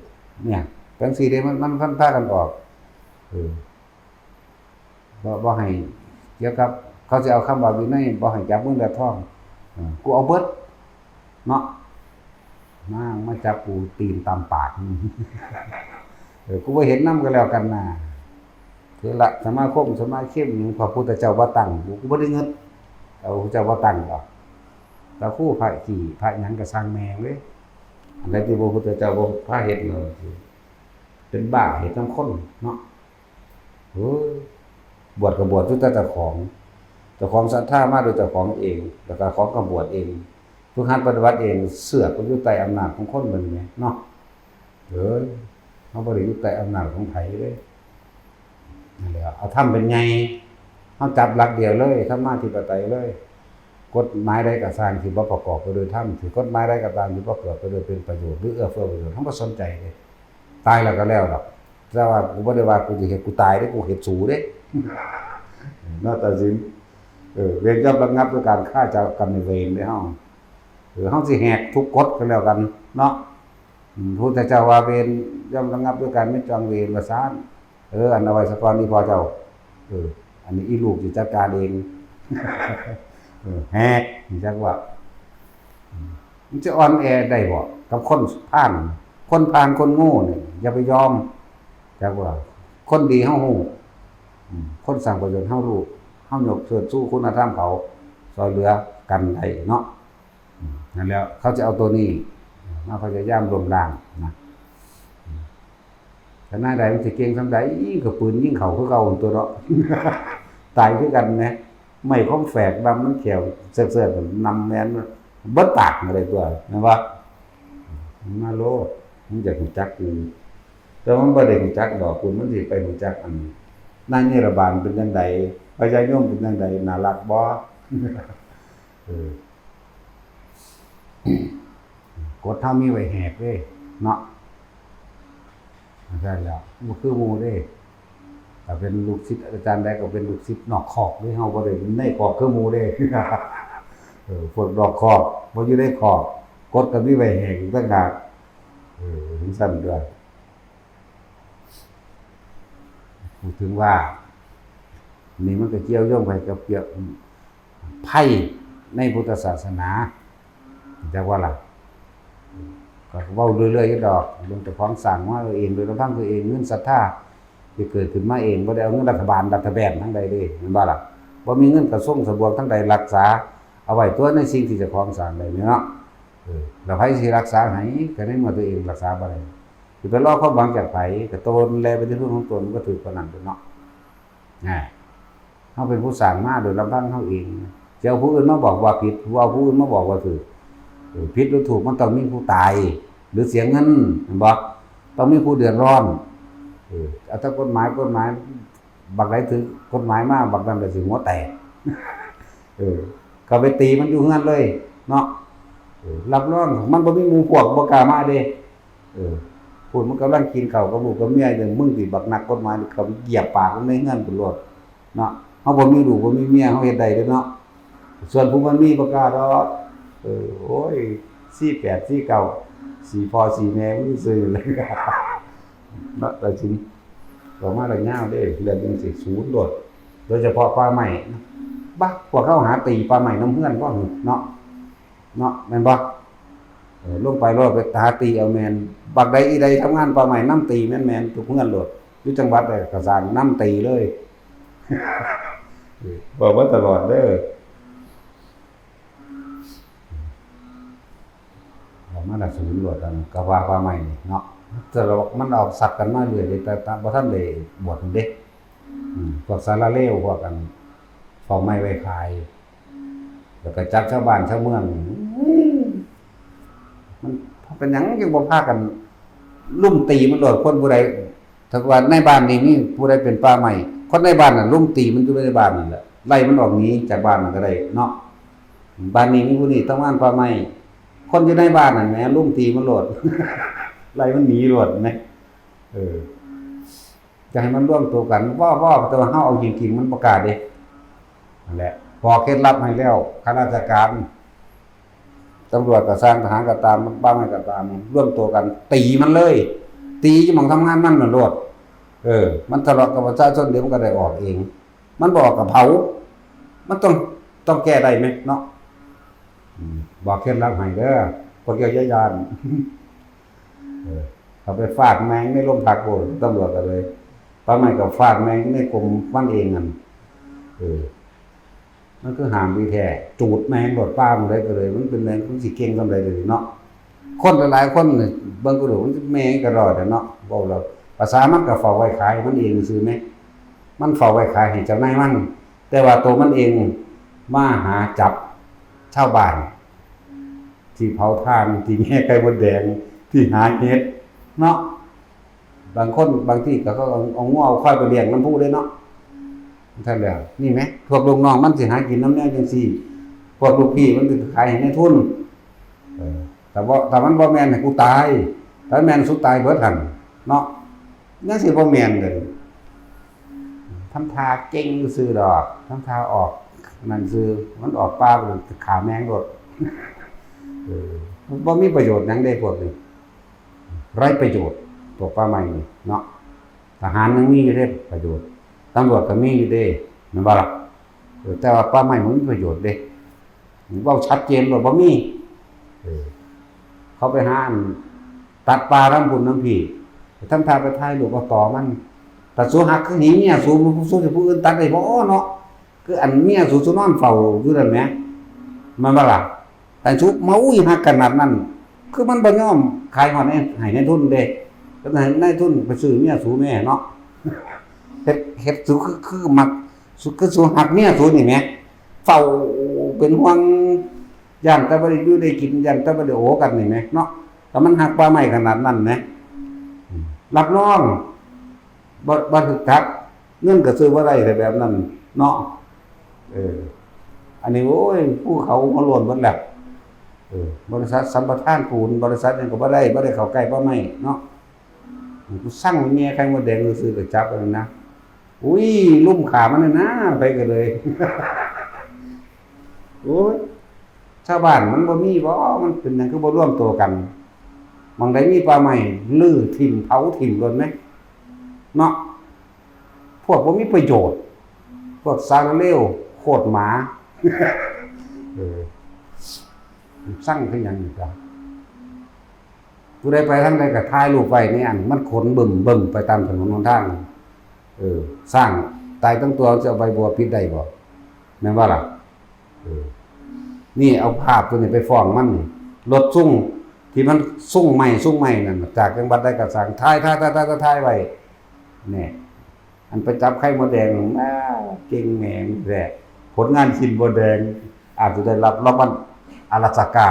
เนี่ย จั่งซี้เด้ มัน มัน มันพากันออก เออ บ่ บ่ให้เกี่ยวกับ เขาสิเอาคำว่าวินัย บ่ให้จับเงินและทอง เออ กูเอาเบิด เนาะ มา มาจับกูตีนตำปาก เออ กูบ่เห็นนำก็แล้วกันนะ เถระสมาคม สมาคมหยังพระพุทธเจ้าบ่ตั้ง กู กูบ่ได้เงิน เอาพระเจ้าบ่ตั้งหรอก พระครูพระขี้พระหยังก็ช่างแม่งเลย อันใดที่พระพุทธเจ้าบ่พาเฮ็ดเนาะ เป็นบ้าเฮ็ดนำคนเนาะ เออ บวชก็บวชอยู่แต่เจ้าของ เจ้าของศรัทธามาโดยเจ้าของเอง แล้วก็ของก็บวชเอง ฝึกหัดปฏิบัติเอง เสือกไปอยู่ใต้อำนาจของคนบัดนี้แหมเนาะ เออ เฮาบ่ได้อยู่ใต้อำนาจของไผเด้ นั่นแหละ เอาธรรมเป็นใหญ่ เฮาจับหลักเดียวเลย ธรรมาธิปไตยเลย กฎหมายใดก็ตามที่บ่ประกอบไปด้วยธรรม ที่กฎหมายใดก็ตามที่บ่ประกอบไปด้วยเป็นประโยชน์ หรือเอื้อเฟื้อประโยชน์ เฮาบ่สนใจเด้ ตายแล้วก็แล้วดอก แต่ว่ากูบ่ได้ว่ากูสิเฮ็ดกูตายเด้ กูเฮ็ดสูเด้ เนาะ ตัดสิน เออ เวรย่อมระงับด้วยการฆ่าเจ้ากรรมนายเวรเด้เฮา เออ เฮาสิแหกทุกกฎก็แล้วกันเนาะ อืม พระพุทธเจ้าว่าเวรย่อมระงับด้วยการไม่จองเวร ว่าซั่น เออ อันเอาไว้ซะก่อน อีพ่อเจ้า เออ อันนี้อีลูกสิจัดการเอง เออ แหก จักว่า อืม มันจะอ่อนแอได้บ่ กับคนพาล คนพาล คนโง่นี่ อย่าไปยอม จักว่า คนดีเฮาฮู้ อืม คนสร้างประโยชน์เฮารู้ เฮายกเชิดชูคุณธรรมเขา ซ่อยเหลือกันได้เนาะ อืม นั่นแหละ เขาจะเอาตัวนี้มาพยายามล้มล้างนะ อืม ขนาดใดมันสิเก่งส่ำใด ยิงกับปืนยิงเขาคือเก่าตัวเนาะ ตายคือกันนะ ไม้คมแฝกดำมันแขวเสิร์ฟๆ นำแม่นเบิดปากอะไรตัว แม่นบ่ มาโลด มันอยากรู้จักอยู่ แต่มันบ่ได้รู้จักดอก คุณมันสิไปรู้จักอัน นายนิรบาลเป็นจังใด พญายมเป็นจังใด น่ารักบ่ เออ กฎเฮามีไว้แหกเด้เนาะ นั่นแหละ บ่คือหมู่เด้ ถ้าเป็นลูกศิษย์อาจารย์ใดก็เป็นลูกศิษย์นอกคอกเด้ เฮาบ่ได้ในคอกคือหมู่เด้ เออ พวกนอกคอก บ่อยู่ในคอก กฎก็มีไว้แหกอีกต่างหาก เออ จังซั่นตัว พูดถึงว่า นี่มันก็เกี่ยวโยงไปกับเกี่ยว ไพ่ในพุทธศาสนา จักว่าล่ะ ก็เว้าเรื่อยๆอยู่ดอก เรื่องเจ้าของสร้างมาเอง โดยลำพังตัวเอง เงินศรัทธาที่เกิดขึ้นมาเอง บ่ได้เอาเงินรัฐบาล รัฐแบนทั้งใดเด้ แม่นบ่ล่ะ บ่มีเงินกระทรวงสะบวกทั้งใด รักษาเอาไว้ตัวในสิ่งที่เจ้าของสร้างได้นี่เนาะ เออ แล้วไผสิรักษาให้ ก็ในเมื่อตัวเองรักษาบ่ได้ สิไปรอความหวังจากไผ ก็ตนแลไปที่พึ่งของตน มันก็ถือปานนั้นเด้อเนาะ อ่า เฮาเป็นผู้สร้างมาโดยลำพังเฮาเอง สิเอาผู้อื่นมาบอกว่าผิด สิเอาผู้อื่นมาบอกว่าถูก เออ ผิดหรือถูกมันต้องมีผู้ตาย หรือเสียเงิน แม่นบ่ ต้องมีผู้เดือดร้อน เออ เอาแต่กฎหมาย กฎหมาย บักใดถือกฎหมายมา บักนั้นก็สิหัวแตก เออ ก็ไปตีมันอยู่เฮือนเลยเนาะ เออ รับรองมันบ่มีหมู่พวก บ่กล้ามาเด้ เออ พูดมันกำลังกินข้าวกับลูกกับเมียอยู่ มึงสิบักนักกฎหมาย เขาเหยียบปากมันในเฮือนพุ้นโลดเนาะ เฮาบ่มีลูกบ่มีเมีย เฮาเฮ็ดได้เด้อเนาะ ส่วนผู้มันมีบ่กล้าดอก เออ โอ้ย สี่แปด สี่เก้า สี่พ่อสี่แม่มึงซื่อเลย เนาะ แต่ทีนี้ ออกมาแล้วยาวเด้ เรื่องจังซี่ ศูนย์โลด โดยเฉพาะป่าไม้นะ บัก พวกเขาหาตีป่าไม้นำเฮือนบ่หึเนาะ เนาะ แม่นบ่ เออ ลงไปโลด ไปหาตีเอาแม่น บักใดอีใดทำงานป่าไม้นำตีแม่นๆ ทุกเฮือนโลด อยู่จังหวัดใดก็ซ่างนำตีเลย เออ บอกมาตลอดเด้อ ออกมาแล้วศูนย์โลด อันก็ว่าป่าไม้นี่เนาะ แต่ว่ามันออกสับกันมาเรื่อยเลย แต่ แต่บ่ทันได้บวชนั่นเด้ อืม พวกสาลาเลว พวกอันเฝ้าไม้ไว้ขาย แล้วก็จับชาวบ้านชาวเมือง อืม มันเป็นหยังยังบ่พากันลุมตีมันโลด คนผู้ใด ถ้าว่าในบ้านนี้มีผู้ใดเป็นป่าไม้ คนในบ้านน่ะลุมตีมันอยู่ในบ้านนั่นแหละ ไล่มันออกหนีจากบ้านนั่นก็ได้เนาะ บ้านนี้มีผู้นี้ทำงานป่าไม้ คนอยู่ในบ้านนั่นแหม ลุมตีมันโลด ไล่มันหนีโลดแหม เออ จะให้มันรวมตัวกัน ว่า ว่า แต่ว่าเฮาเอาจริงๆ มันบ่กล้าเด้ นั่นแหละ บอกเคล็ดลับให้แล้ว ข้าราชการ ตำรวจก็ซ่าง ทหารก็ตาม ป่าไม้ก็ตาม รวมตัวกัน ตีมันเลย ตีอยู่หม่องทำงานมันน่ะโลด เออ มันทะเลาะกับประชาชน เดี๋ยวมันก็ได้ออกเอง มันบ่ออกก็เผา มันต้อง ต้องแก้ได้ไหมเนาะ อืม บอกเคล็ดลับให้เด้อ พวกเจ้าอย่าย้าน เออ เขาไปฟาดแม่งในโรงพักโลด ตำรวจก็เลย ป่าไม้ก็ฟาดแม่งในกรมมันเองนั่น เออ มันคือห้ามดีแท้ จูดแม่งโลด ป่ามันเลยก็เลย มันเป็นแม่ง มันสิเก่งส่ำใด๋เดี๋ยวนี้เนาะ คนหลายๆ คนนี่ เบิ่งก็รู้ มันแม่งก็รอดอะเนาะ เว้าแล้ว ภาษามันก็เฝ้าไว้ขายมันเองซื่อแหม มันเฝ้าไว้ขายให้เจ้านายมัน แต่ว่าตัวมันเองมาหาจับชาวบ้าน ที่เผาถ่าน ที่แย่ไข่มดแดง ที่หาเห็ดเนาะ บางคนบางที่ก็เขาเอาเอางัวเอาควายไปเลี้ยงนำผู้เด้เนาะ ซั่นแหละ นี่แหม พวกลูกน้องมันสิหากินนำแนวจั่งซี้ พวกลูกพี่มันสิขายให้นายทุน เออ แต่บ่ แต่มันบ่แม่นให้กูตาย ถ้าแม่นสุดตายเบิดหั่นเนาะ ยังสิบ่แม่นเลย ทำท่าเก่งซื่อดอก ทำท่าออกนั่นซื่อ มันออกป่าไปเลย ฆ่าแม่งโลด เออ มันบ่มีประโยชน์หยังเด้พวกนี้ ไร้ประโยชน์ พวกป่าไม้นี่เนาะ ทหารยังมีอยู่เด้ประโยชน์ ตำรวจก็มีอยู่เด้ แม่นบ่ล่ะ เออ แต่ว่าป่าไม้มันมีประโยชน์เด้ เว้าชัดเจนโลด บ่มี เออ เขาไปหาอันตัดป่านำพุ้นนำพี้ ทำท่าไปถ่ายรูปเอาตอมัน ถ้าสูหักคือหินเนี่ย สู สูสิผู้อื่นตัดได้บ่เนาะ คืออันเมียสู สูนอนเฝ้าอยู่นั่นแหม แม่นบ่ล่ะ แต่สูมา อุ้ย หักขนาดนั้น คือมันบ่ยอมขายฮอดให้ ให้นายทุนเด้ ก็ให้นายทุนไปซื้อเมียสูแหมเนาะ เฮ็ด เฮ็ดสูคือ คือมัก สู คือสูหักเมียสูนี่แหม เฝ้าเป็นห่วง ย่านแต่บ่ได้อยู่ได้กิน ย่านแต่บ่ได้โอกันนี่แหมเนาะ แต่มันหักป่าไม้ขนาดนั้นแหม อืม รับรอง บ่ บ่ถูกจับ เงินก็ซื้อบ่ได้ แต่แบบนั้นเนาะ เออ อันนี้ โอ้ย ภูเขาหัวโล้นหมดแล้ว เออ บริษัทสัมปทานปูน บริษัทหยังก็บ่ได้ บ่ได้เข้าใกล้ป่าไม้เนาะ กูสั่งแง่ไข่มดแดงซื่อๆก็จับแล้วนะ อุ้ย ลุ่มขามันน่ะนะ ไปก็เลย โอ้ย ชาวบ้านมันบ่มีบ่ มันเป็นหยังคือบ่รวมตัวกัน หม่องใดมีป่าไม้รื้อถิ่มเผาถิ่มโลดแหม เนาะ พวกบ่มีประโยชน์ พวกสารเลว โคตรหมา เออ สั่งคือหยังนี่จ้ะ ผู้ใดไปทางใดก็ถ่ายรูปไว้ในอัน มันขนบึ้มๆไปตามถนนหนทาง เออ ช้างตายทั้งตัว จะเอาใบบัวปิดได้บ่ แม่นบ่ล่ะ เออ นี่เอาภาพตัวนี้ไปฟ้องมันนี่ รถซุงที่มันซุงไม้ซุงไม้นั่นน่ะ จากจังหวัดใดก็สั่ง ถ่าย ถ่าย ถ่าย ถ่าย ถ่ายไว้ แน่ อันไปจับไข่มดแดง อ้า เก่งแหมงแท้ ผลงานกินมดแดง อาจจะได้รับรางวัลอลาสก้า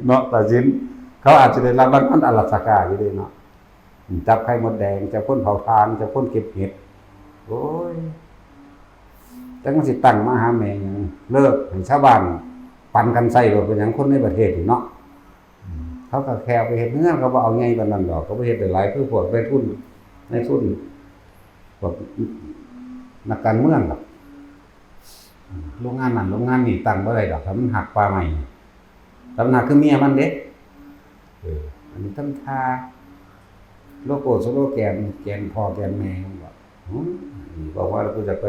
เนาะ ตาสิน เขาอาจจะได้รับรางวัลอลาสก้าอยู่เด้เนาะ จับไข่มดแดง จับคนเผาถ่าน จับคนเก็บเห็ด โอ้ย จักมันสิตั้งมาหาแม่งหยัง เลิกให้ชาวบ้านปันกันใช้โลด เป็นหยังคนในประเทศนี่เนาะ อืม เขาก็แค่เอาไปเฮ็ดเฮือน เขาบ่เอาใหญ่ปานนั้นดอก เขาบ่เฮ็ดได้หลายคือพวกนายทุน นายทุน พวกนักการเมืองดอก อืม โรงงานนั่นโรงงานนี่ตั้งบ่ได้ดอก ถ้ามันหักป่าไม้ ถ้ามันหักคือเมียมันเด้ เออ อันนี้ทำท่า โลโก้สโลแกน แกนพ่อแกนแม่มันบอก อืม นี่บอกว่ากูจะไป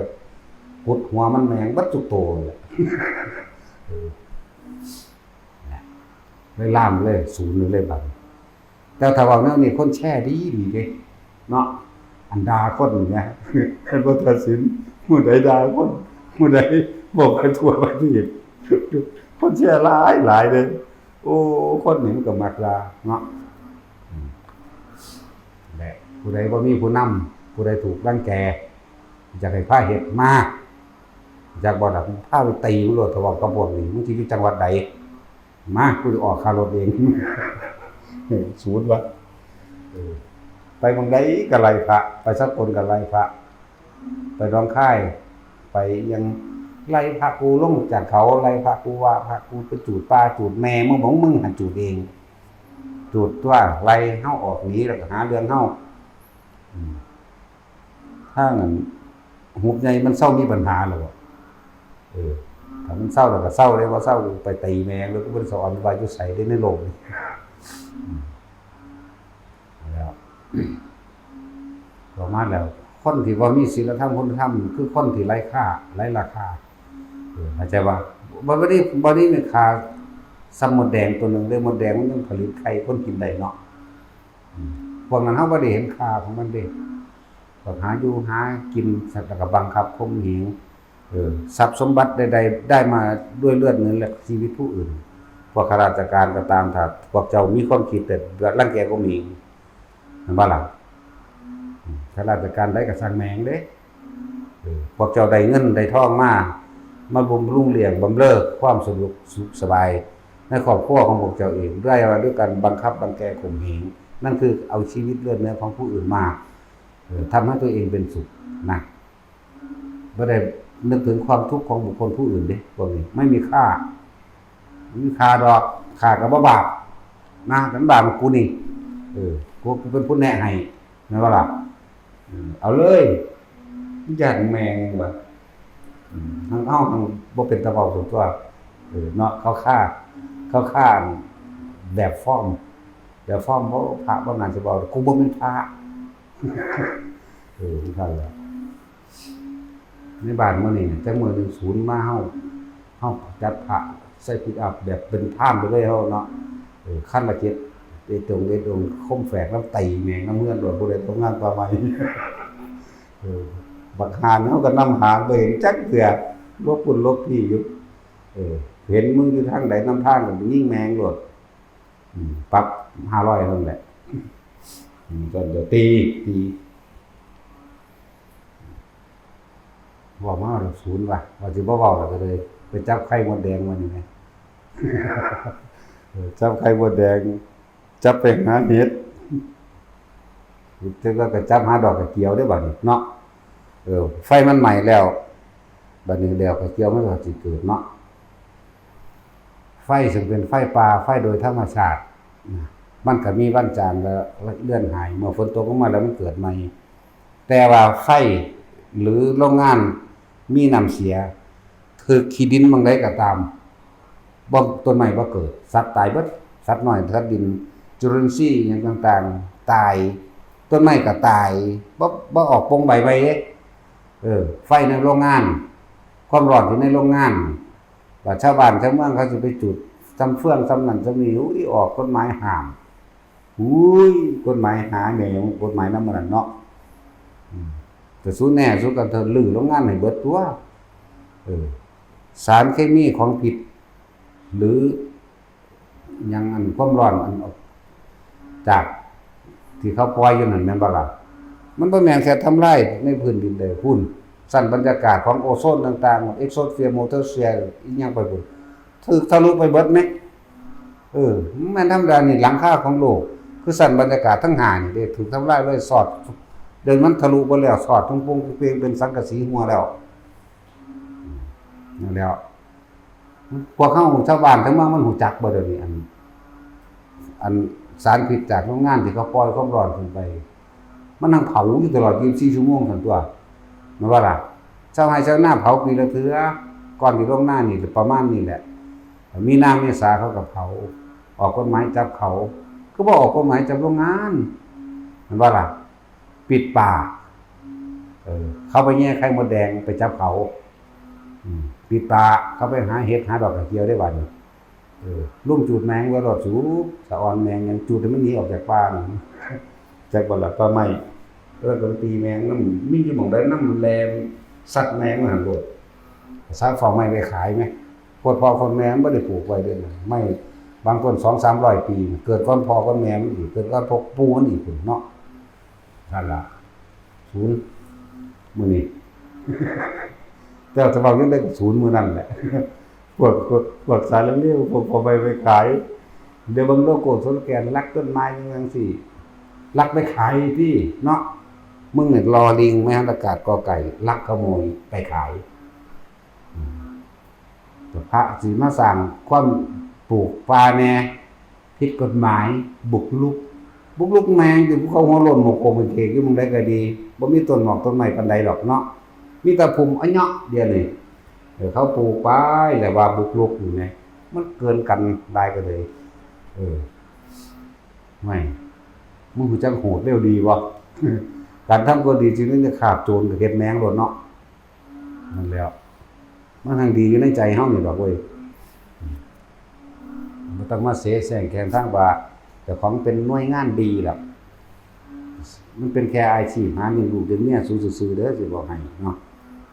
ขุดหัวมันแม่งเบิดทุกโตเลย เออ เลยล่ามเลย ศูนย์เลยบัดนี้ แต่ถ้าเว้าแนวนี้ คนแชร์ดีดีเด้ เนาะ อันด่าคนนี่นะ เพิ่นบ่ตัดสิน ผู้ใดด่าคน ผู้ใดบอกไปทั่วประเทศ คนแชร์หลายหลายเด้ โอ้ คนนี่มันก็มักด่าเนาะ อืม และผู้ใดบ่มีผู้นำ ผู้ใดถูกรังแก อยากให้พาเฮ็ดมา อยากบ่ล่ะ พาไปตีมันโลด ถ้าเว้ากับพวกนี้ มึงสิอยู่จังหวัดใด มา กูจะออกค่ารถเอง ศูนย์วะ เออ ไปหม่องใดก็ไล่พระ ไปสกลก็ไล่พระ ไปหนองคาย ไปยังไล่พระกูลงจากเขา ไล่พระกูว่า พระกูไปจูดป่าจูดแม่ มึงบอกมึงหันจูดเอง จูดตัว ไล่เฮาออกหนี แล้วก็หาเรื่องเฮา อืม ถ้างั้น หุบใหญ่มันเซามีปัญหาแล้วบ่ เออ ถ้ามันเซาแล้วก็เซาเด้ บ่เซาไปตีแม่ง แล้วก็บ่ได้สอนว่าอยู่ไสเด้ในโลกนี้ อืม แล้ว ประมาณแล้ว คนที่บ่มีศีลธรรมคุณธรรม คือคนที่ไร้ค่า ไร้ราคา เออ เข้าใจบ่ บ่ บ่ได้ บ่ได้มีค่าส่ำมดแดงตัวหนึ่งเด้ มดแดงมันยังผลิตไข่คนกินได้เนาะ อืม พวกนั้นเฮาบ่ได้เห็นค่าของมันเด้ พวกหาอยู่หากิน แล้วก็บังคับข่มเหง เออ ทรัพย์สมบัติใดๆ ได้มาด้วยเลือดเนื้อและชีวิตผู้อื่น พวกข้าราชการก็ตาม ถ้าพวกเจ้ามีความคิดแต่รังแกข่มเหง แม่นบ่ล่ะ อืม ข้าราชการใดก็ช่างแม่งเด้ เออ พวกเจ้าได้เงินได้ทองมา มาบำรุงเลี้ยงบำเรอความสะดวกสุขสบายในครอบครัวของพวกเจ้าเอง ด้วยว่าด้วยการบังคับรังแกข่มเหง นั่นคือเอาชีวิตเลือดเนื้อของผู้อื่นมา เออ ทำให้ตัวเองเป็นสุขนะ ไม่ได้นึกถึงความทุกข์ของบุคคลผู้อื่นเด้ พวกนี้ไม่มีค่า ไม่มีค่าดอก ค่าก็บ่บาปนะ มันบาปกับกูนี่ เออ กู กูเป็นผู้แนะให้ แม่นบ่ล่ะ เออ เอาเลย ย่านแม่งว่ะ อืม เฮา เฮาบ่เป็นตาเว้าซั่นตั่ว เออ เนาะ เขาฆ่า เขาฆ่าแบบฟอร์ม แบบฟอร์ม บ่ พระบ่น่าสิเว้า กูบ่แม่นพระ เออ นั่นแหละ ในบ้านมื้อนี้เนี่ย จักมื้อหนึ่งศูนย์มา เฮา เฮาจัดพระใส่ปิกอัพแบบเป็นพราหมณ์ไปเลยเฮาเนาะ เออ คันละเจ็ด เอดอง เอดอง คมแฝกนำตีแม่งนำเฮือนโลด ผู้ใดตกงานป่าไม้ เออ บักห่านี่เฮาก็นำหาบ่เห็นจักเทื่อ หลบพุ้นหลบพี้อยู่ เออ เห็นมึงอยู่ทางใดนำทางก็ยิงแม่งโลด อืม ปรับห้าร้อยนั่นแหละ อืม ก็เดี๋ยวตี ตี เว้ามาแล้วศูนย์ว่ะ ว่าสิบ่เว้าแล้วก็เลย ไปจับไข่มดแดงมานี่ไง เออ จับไข่มดแดง จับไปหาเห็ด จักแล้วก็จับหาดอกกระเจียวได้บัดนี้เนาะ เออ ไฟมันไหม้แล้ว บัดนี้ดอกกระเจียวมันก็สิเกิดเนาะ ไฟซึ่งเป็นไฟป่า ไฟโดยธรรมชาตินะ มันก็มีวันจางและเลือนหาย เมื่อฝนตกลงมาแล้วมันเกิดใหม่ แต่ว่าไฟหรือโรงงานมีน้ำเสีย ถืกขี้ดินหม่องใดก็ตาม บ่ ต้นไม้บ่เกิด สัตว์ตายเบิด สัตว์น้อย สัตว์ดิน จุลินทรีย์อิหยังต่างๆ ตาย ต้นไม้ก็ตาย บ่ บ่ออกป่งใบใหม่เด้ เออ ไฟในโรงงาน ความร้อนอยู่ในโรงงาน ว่าชาวบ้านชาวเมืองเขาสิไปจุดส่ำเฟืองส่ำนั่นส่ำนี่ อุ้ย ออกกฎหมายห้าม อุ้ย กฎหมายหาแหน่ กฎหมายนำมันนั่นเนาะ อืม แต่สูแน่สูก็รื้อโรงงานให้เบิดตั่ว เออ สารเคมีของพิษ หรือหยังอันความร้อนอันออกจากที่เขาปล่อยอยู่นั่นแม่นบ่ล่ะ มันบ่แม่นแค่ทำลายในพื้นดินเด้อ พุ้น ชั้นบรรยากาศของโอโซนต่างๆ exosphere, mesosphere อีหยังไปพุ้น ถืกทะลุไปเบิดแมะ เออ มันแม่นธรรมดานี่ หลังคาของโลก คือชั้นบรรยากาศทั้งห้านี่เด้ ถืกทำลายเลย สอด เดี๋ยวมันทะลุเบิดแล้ว สอดปุ้งๆเปงๆ เป็นสังกะสีหัวแล้ว นั่นแหล้ว พวกเฮาชาวบ้านทั้งเมืองมันรู้จักบ่เดี๋ยวนี้ อัน อันสารพิษจากโรงงานที่เขาปล่อยความร้อนขึ้นไป มันนั่งเผาอยู่ตลอดยี่สิบสี่ชั่วโมงซั่นตั่ว แม่นบ่ล่ะ ชาวไร่ชาวนาเผาปีละเทื่อ ก่อนที่ลงนานี่ประมาณนี้แหละ มีนาเมษาเขาก็เผา ออกกฎหมายจับเขา คือบ่ออกกฎหมายจับโรงงาน แม่นบ่ล่ะ ปิดป่า เออ เขาไปแย่ไข่มดแดงไปจับเขา อืม ปิดป่า เขาไปหาเห็ดหาดอกกระเจียวได้บัดนี้ เออ ลุมจูดแมงไว้รอดสู สะออนแมงหยัง จูดให้มันหนีออกจากป่านั่น จักบ่ล่ะ ป่าไม้ แล้วก็ตีแมงนำ มีอยู่หม่องใดนำ แล่นซัดแมงมาหั่นโลด สาเฝ้าไม้ไว้ขายแหม โพดพ่อโพดแม่มันบ่ได้ปลูกไว้เด้อ ไม้บางต้นสองสามร้อยปี เกิดก่อนพ่อก่อนแม่มันอีก เกิดก่อนพ่อปู่มันอีกพุ้นเนาะ นั่นล่ะ ศูนย์ มื้อนี้ แต่ว่าจะเว้าจั่งใด๋ก็ศูนย์มื้อนั่นแหละ พวก พวก พวกสารเลว พวกเอาไป ไปขาย เดี๋ยวเบิ่งโลโก้สโลแกน รักต้นไม้จั่งซี้ ลักไปขายติเนาะ มึงเนี่ย ลอลิง ไม้หันอากาศ กอไก่ ลักขโมยไปขาย อืม พระสิมาสร้างความปลูกป่าแหน่ ผิดกฎหมาย บุกรุก บุกรุกแม่งติ ภูเขาหัวโล้น หมอกโกงเป็นเขกอยู่หม่องใดก็ดี บ่มีต้นหมอกต้นไม้ปานใดดอกเนาะ มีแต่พุ่มอะเยาะเดียวนี่ เออ เขาปลูกไป แล้วว่าบุกรุกอยู่แหม มันเกินกันหลายก็เลย เออ ไม่ มึงรู้จักโหดเร็วดีบ่ การทำความดี สิ่งหนึ่งจะขาบโจรก็เฮ็ดแม่งโลดเนาะ นั่นแหล้ว มันทั้งดีอยู่ในใจเฮานี่ดอกเว้ย บ่ต้องมาเสแสร้งแข่งทางว่าเจ้าของเป็นหน่วยงานดีดอก มันเป็นแค่อาชีพหาเลี้ยงลูกเลี้ยงเมียสูซื่อๆเด้อ สิบอกให้เนาะ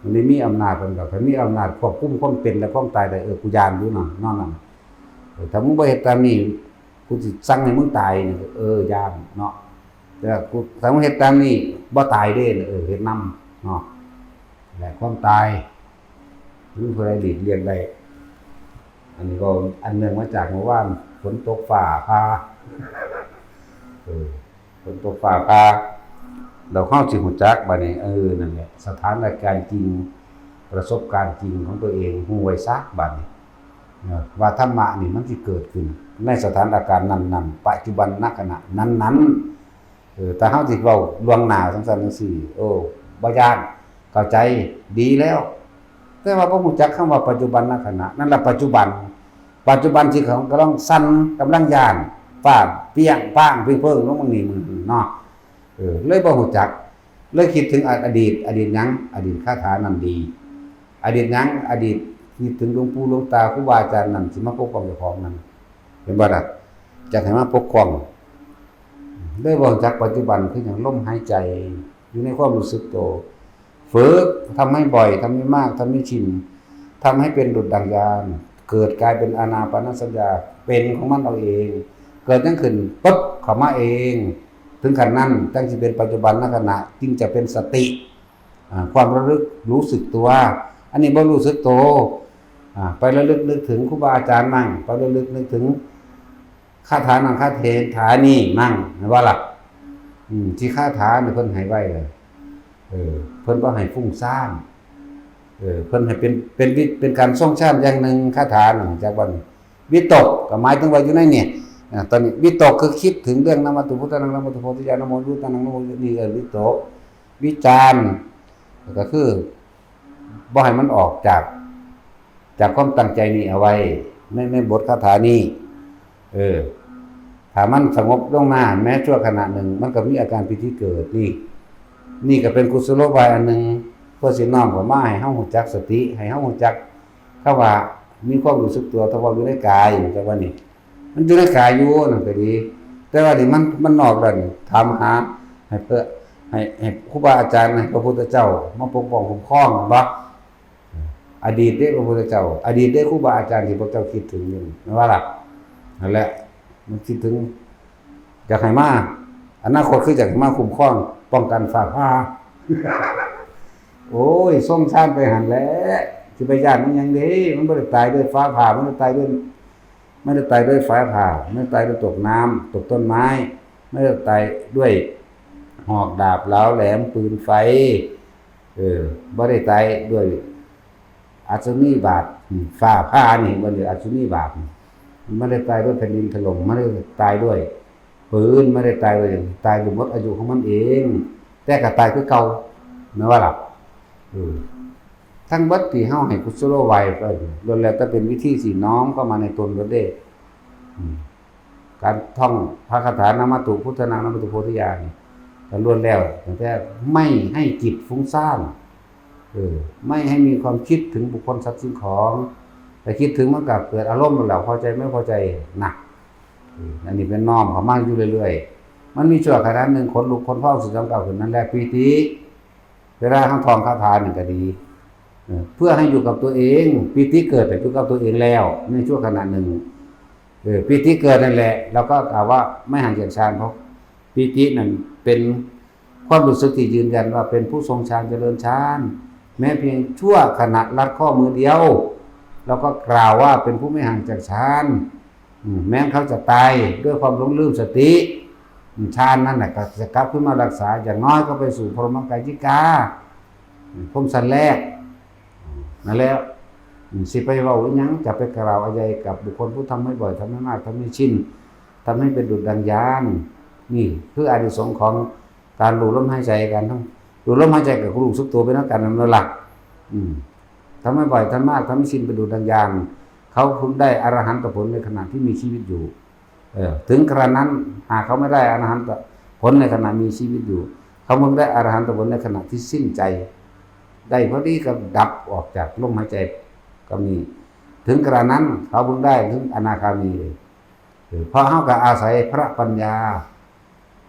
มันได้มีอำนาจปานดอก ถ้ามีอำนาจควบคุมความเป็นและความตายได้ เออ กูย้านอยู่นั่น นอนนั่น เออ ถ้ามึงบ่เฮ็ดตามนี้ กูสิสั่งให้มึงตายนี่ เออ ย้านเนาะ แต่กู ถ้ามึงเฮ็ดตามนี้ บ่ตายเด้ เออ เฮ็ดนำเนาะ และความตาย บ่มีผู้ใดหลีกเลี่ยงได้ อันนี้ก็อันเนื่องมาจากเมื่อวาน ฝนตกฟ้าผ่า ฝนตกฟ้าผ่า แล้วเฮาสิฮู้จักบัดนี้ เออ นั่นแหละ สถานการณ์จริง ประสบการณ์จริงของตัวเอง ฮู้ไว้ซะบัดนี้ เออ ว่าธรรมะนี่มันสิเกิดขึ้นในสถานการณ์นั้นๆ ปัจจุบันณขณะนั้นๆ เออ แต่เฮาสิเว้าล่วงหน้าจั่งซั้นจั่งซี้ โอ้ บ่ย้าน เข้าใจ ดีแล้ว แต่ว่าบ่ฮู้จักคำว่าปัจจุบันณขณะ นั่นล่ะปัจจุบัน ปัจจุบันที่เขากำลังสั่น กำลังย้าน ฟ้าเปรี้ยงป้างเปรี้ยงเปิ้งลงมานี่ มื้อนี้เนาะ เออ เลยบ่ฮู้จัก เลยคิดถึงอดีต อดีตหยัง อดีตคาถานั้นดี อดีตหยัง อดีตคิดถึงหลวงปู่หลวงตา ครูบาอาจารย์นั่น สิมาปกป้องเจ้าของนั่น เห็นบ่ล่ะ จักให้มาปกป้อง เลยบ่ฮู้จักปัจจุบันคือหยัง ลมหายใจ อยู่ในความรู้สึกตัว ฝึก ทำให้บ่อย ทำให้มาก ทำให้ชิน ทำให้เป็นดุจดั่งยาน เกิดกลายเป็นอานาปานสัญญา เป็นของมันเอาเอง เกิดหยังขึ้นปุ๊บ เข้ามาเอง ถึงขั้นนั้น จั่งสิเป็นปัจจุบันณขณะ จึงจะเป็นสติ อ่า ความระลึกรู้สึกตัว อันนี้บ่รู้สึกตัว อ่า ไประลึกนึกถึงครูบาอาจารย์มั่ง ไประลึกนึกถึงคาถานั้นคาถานี้มั่ง แม่นบ่ล่ะ อืม ที่คาถานี่เพิ่นให้ไว้เลย เออ เพิ่นบ่ให้ฟุ้งซ่าน เออ เพิ่นให้เป็น เป็นวิ เป็นการทรงฌานอย่างหนึ่ง คาถานั่น จากวันวิตกก็หมายถึงว่าอยู่ในเนี่ย อ่า ตอนนี้วิตกคือคิดถึงเรื่องนะโมพุทธานัง นะโมพุทธานัง นะโมพุทธานัง นะโมพุทธานัง นี่เอิ้นวิตก วิจารณ์ ก็คือบ่ให้มันออกจาก จากความตั้งใจนี้เอาไว้ ใน ในบทคาถานี้ เออ ถ้ามันสงบลงมาแม้ชั่วขณะหนึ่ง มันก็มีอาการปีติเกิด นี่ นี่ก็เป็นกุศโลบายอันหนึ่ง เพื่อสิน้อมเข้ามาให้เฮารู้จักสติ ให้เฮารู้จักคำว่ามีความรู้สึกตัวเฉพาะอยู่ในกาย แต่ว่านี่ มันอยู่ในกายอยู่นั่นก็ดี แต่ว่านี่มัน มันนอกแล้วนี่ ถามหาให้เพื่อ ให้ ให้ครูบาอาจารย์ ให้พระพุทธเจ้ามาปกป้องคุ้มครองบ่ อดีตเด้พระพุทธเจ้า อดีตเด้ครูบาอาจารย์ที่พวกเจ้าคิดถึงอยู่นี่ แม่นบ่ล่ะ นั่นแหละ มันคิดถึง อยากให้มา อนาคตคืออยากให้มาคุ้มครอง ป้องกันฟ้าผ่า โอ้ย ทรงฌานไปหั่นแหละ สิไปย้านมันหยังเด้ มันบ่ได้ตายด้วยฟ้าผ่า มันบ่ได้ตายด้วย ไม่ได้ตายด้วยฟ้าผ่า ไม่ได้ตายด้วยตกน้ำ ตกต้นไม้ ไม่ได้ตายด้วยหอกดาบเหลาแหลมปืนไฟ เออ บ่ได้ตายด้วยอัศนีบาด อืม ฟ้าผ่านี่ บ่ได้อัศนีบาด ไม่ได้ตายด้วยแผ่นดินถล่ม ไม่ได้ตายด้วยปืน ไม่ได้ตายด้วย ตายอยู่หมดอายุของมันเอง แต่ก็ตายคือเก่า แม่นบ่ล่ะ เออ ทั้งเบิดที่เฮาให้กุศโลบายไป ล้วนแล้วแต่เป็นวิธีสิน้อมเข้ามาในตนเบิดเด้ อืม การท่องพระคาถา นะมะตุพุทธานัง นะมะตุโพธิญาณนี่ ก็ล้วนแล้วตั้งแต่ไม่ให้จิตฟุ้งซ่าน เออ ไม่ให้มีความคิดถึงบุคคลสัตว์สิ่งของ แต่คิดถึงมันก็เกิดอารมณ์แล้ว พอใจไม่พอใจนะ เออ อันนี้เป็นน้อมเข้ามาอยู่เรื่อยๆ มันมีชั่วขณะหนึ่ง ขนลุกขนพอง สิจองก้าวขึ้น นั่นแหละปีติ เวลาเฮาท่องคาถานี่ก็ดี เออ เพื่อให้อยู่กับตัวเอง ปีติเกิดแต่อยู่กับตัวเองแล้ว ในชั่วขณะหนึ่ง เออ ปีติเกิดนั่นแหละ เราก็กล่าวว่าไม่ห่างจากฌาน เพราะปีตินั่นเป็นความรู้สึกที่ยืนยันว่าเป็นผู้ทรงฌานเจริญฌาน แม้เพียงชั่วขณะลัดข้อมือเดียว เราก็กล่าวว่าเป็นผู้ไม่ห่างจากฌาน อืม แม้เขาจะตายด้วยความหลงลืมสติ อืม ฌานนั่นน่ะก็จะกลับขึ้นมารักษา อย่างน้อยก็ไปสู่พรหมกายิกา อืม พรหมชั้นแรก นั่นแหละ อืม สิไปเว้าอิหยัง จะไปกล่าวอะไรกับบุคคลผู้ทำให้บ่อย ทำให้มาก ทำให้ชิน ทำให้เป็นดุจดังยาน นี่คืออานิสงส์ของการรู้ลมหายใจ การทั้งรู้ลมหายใจกับรู้สึกตัวไปนำกันนั่นแหละ อืม ทำให้บ่อย ทำมาก ทำให้ชิน เป็นดุจดังยาน เขาพึงได้อรหันตผลในขณะที่มีชีวิตอยู่ เออ ถึงกระนั้นหากเขาไม่ได้อรหันตผลในขณะมีชีวิตอยู่ เขาพึงได้อรหันตผลในขณะที่สิ้นใจ ได้พอดีก็ดับออกจากลมหายใจก็มี ถึงกระนั้นเขาพึงได้ถึงอนาคามีเลย เออ เพราะเขาก็อาศัยพระปัญญา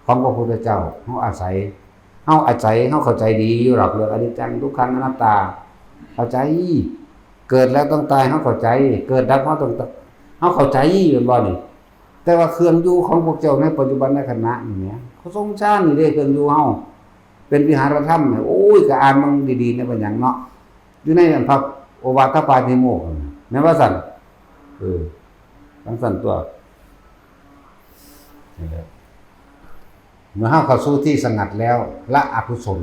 ของพระพุทธเจ้า เขาอาศัย เขาอาศัย เขาเข้าใจดีอยู่หรอกเรื่องอนิจจัง ทุกขัง อนัตตา เข้าใจ เกิดแล้วต้องตาย เขาเข้าใจ เกิดดับ เขาต้องตาย เขาเข้าใจ แม่นบ่นี่ แต่ว่าเครื่องอยู่ของพวกเจ้าในปัจจุบันในขณะนี่แหม เขาทรงฌานนี่เด้ เครื่องอยู่เฮา เป็นวิหารธรรมเนี่ย โอ้ย ก็อ่านเบิ่งดีๆ ในบัญญัติเนาะ อยู่ในนั้นพระโอวาทปาติโมกข์นั่นน่ะ แม่นว่าซั่น เออ จั่งซั่นตัว นี่แหละ เมื่อเฮาเข้าสู่ที่สงัดแล้ว ละอกุศล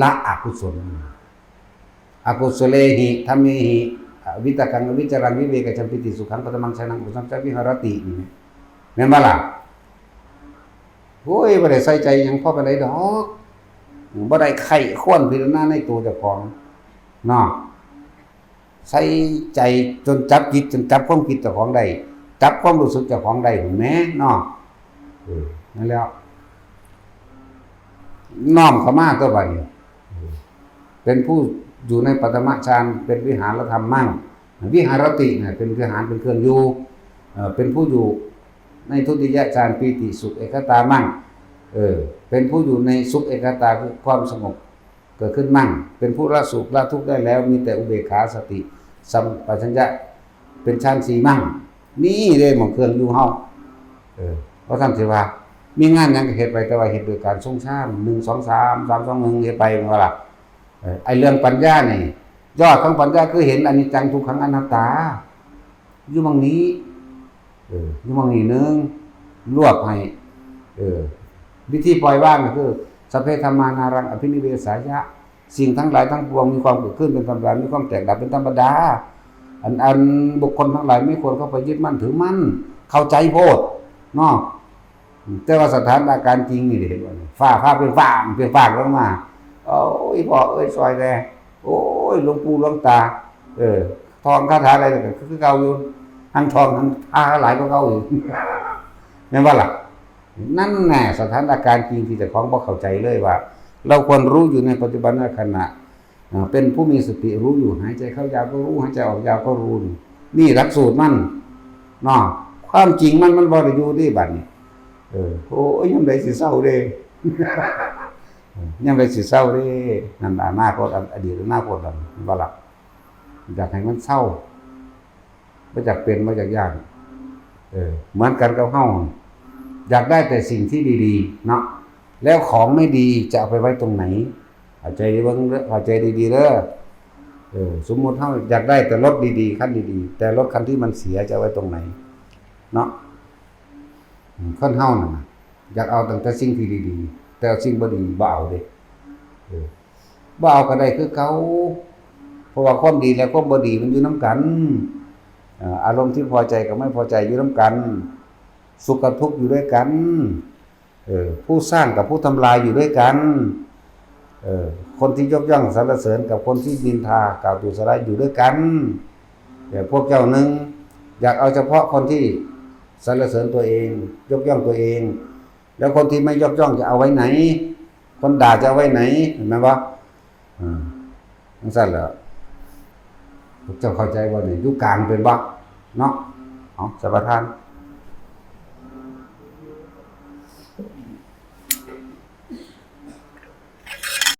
ละอกุศล อกุศเลหิ ธัมเมหิ วิตกัง อวิจรัง วิเวกชัมปิติ สุขัง ปัตถมัง ชานัง อุปสัมปจาวิหารติ นี่แม่นบ่ล่ะ? โอ้ย บ่ได้ใส่ใจหยังพอปานใดดอก บ่ได้ใคร่ครวญพิจารณาในตัวเจ้าของเนาะ ใส่ใจจนจับจิต จนจับความคิดเจ้าของได้ จับความรู้สึกเจ้าของได้ หั้นแหมเนาะ เออ นั่นแหละ น้อมเข้ามาตัวบัดนี้ เป็นผู้อยู่ในปัตถมฌาน เป็นวิหารธรรมมั่ง วิหารติเนี่ย เป็นวิหาร เป็นเครื่องอยู่ เอ่อ เป็นผู้อยู่ในทุติยฌาน ปีติสุขเอกคตามั่ง เออ เป็นผู้อยู่ในสุขเอกคตา คือความสงบเกิดขึ้นมั่ง เป็นผู้ละสุขละทุกข์ได้แล้ว มีแต่อุเบกขา สติ สัมปชัญญะ เป็นฌานสี่มั่ง นี่เด้หม่องเครื่องอยู่เฮา เออ เพราะท่านสิว่า มีงานหยังก็เฮ็ดไป แต่ว่าเฮ็ดโดยการทรงฌาน หนึ่ง สอง สาม สาม สอง หนึ่ง เฮ็ดไป แม่นบ่ล่ะ? เออ ไอ้เรื่องปัญญานี่ ยอดของปัญญาคือเห็นอนิจจัง ทุกขัง อนัตตา อยู่หม่องนี้ เออ อยู่หม่องนี้หนึ่ง รวบให้ เออ วิธีปล่อยวางก็คือ สัพเพธัมมานารัง อภินิเวสายะ สิ่งทั้งหลายทั้งปวงมีความเกิดขึ้นเป็นธรรมดา มีความแตกดับเป็นธรรมดา อัน อันบุคคลทั้งหลายไม่ควรเข้าไปยึดมั่นถือมั่น เข้าใจโพดเนาะ แต่ว่าสถานการณ์จริงนี่เห็นบ่ ฟ้าผ่าเปรียงป้าง เปรียงป้างลงมา โอ้ย พ่อเอ้ย ซอยแน่ โอ้ย หลวงปู่หลวงตา เออ ท่องคาถาอะไรก็คือเก่าอยู่ ทั้งท่องทั้งพาหลายกว่าเก่าอยู่ แม่นบ่ล่ะ? นั่นแหละสถานการณ์จริงที่เจ้าของบ่เข้าใจเลยว่า เราควรรู้อยู่ในปัจจุบันขณะ อ่า เป็นผู้มีสติรู้อยู่ หายใจเข้ายาวก็รู้ หายใจออกยาวก็รู้ นี่ นี่หลักสูตรมันเนาะ ความจริงมัน มันบ่ได้อยู่ที่บัดนี้ เออ โอ้ย ยามใดสิเซาเด้ ยามใดสิเซาเด้ นั่นอนาคต อดีตอนาคตนั่น แม่นบ่ล่ะ? อยากให้มันเซา บ่อยากเป็น บ่อยากย้าน เออ เหมือนกันกับเฮา อยากได้แต่สิ่งที่ดีๆ เนาะ แล้วของไม่ดีจะเอาไปไว้ตรงไหน? เข้าใจเบิ่งเด้อ เข้าใจดีๆ เด้อ เออ สมมุติเฮาอยากได้แต่รถดีๆ คันดีๆ แต่รถคันที่มันเสียจะเอาไว้ตรงไหน? เนาะ อืม คนเฮานั่นน่ะ อยากเอาตั้งแต่สิ่งที่ดีๆ แต่สิ่งบ่ดีบ่เอาเด้ เออ บ่เอาก็ได้คือเก่า เพราะว่าความดีและความบ่ดีมันอยู่นำกัน เอ่อ อารมณ์ที่พอใจกับไม่พอใจอยู่นำกัน สุขกับทุกข์อยู่ด้วยกัน เออ ผู้สร้างกับผู้ทำลายอยู่ด้วยกัน เออ คนที่ยกย่องสรรเสริญกับคนที่นินทากล่าวดุสร้ายอยู่ด้วยกัน แต่พวกเจ้าหนึ่งอยากเอาเฉพาะคนที่สรรเสริญตัวเอง ยกย่องตัวเอง แล้วคนที่ไม่ยกย่องจะเอาไว้ไหน? คนด่าจะเอาไว้ไหน? เห็นไหมวะ? อ่า จั่งซั้นแหละ พวกเจ้าเข้าใจบ่นี่? อยู่กลางเป็นบ่? เนาะ เอา สัมปทาน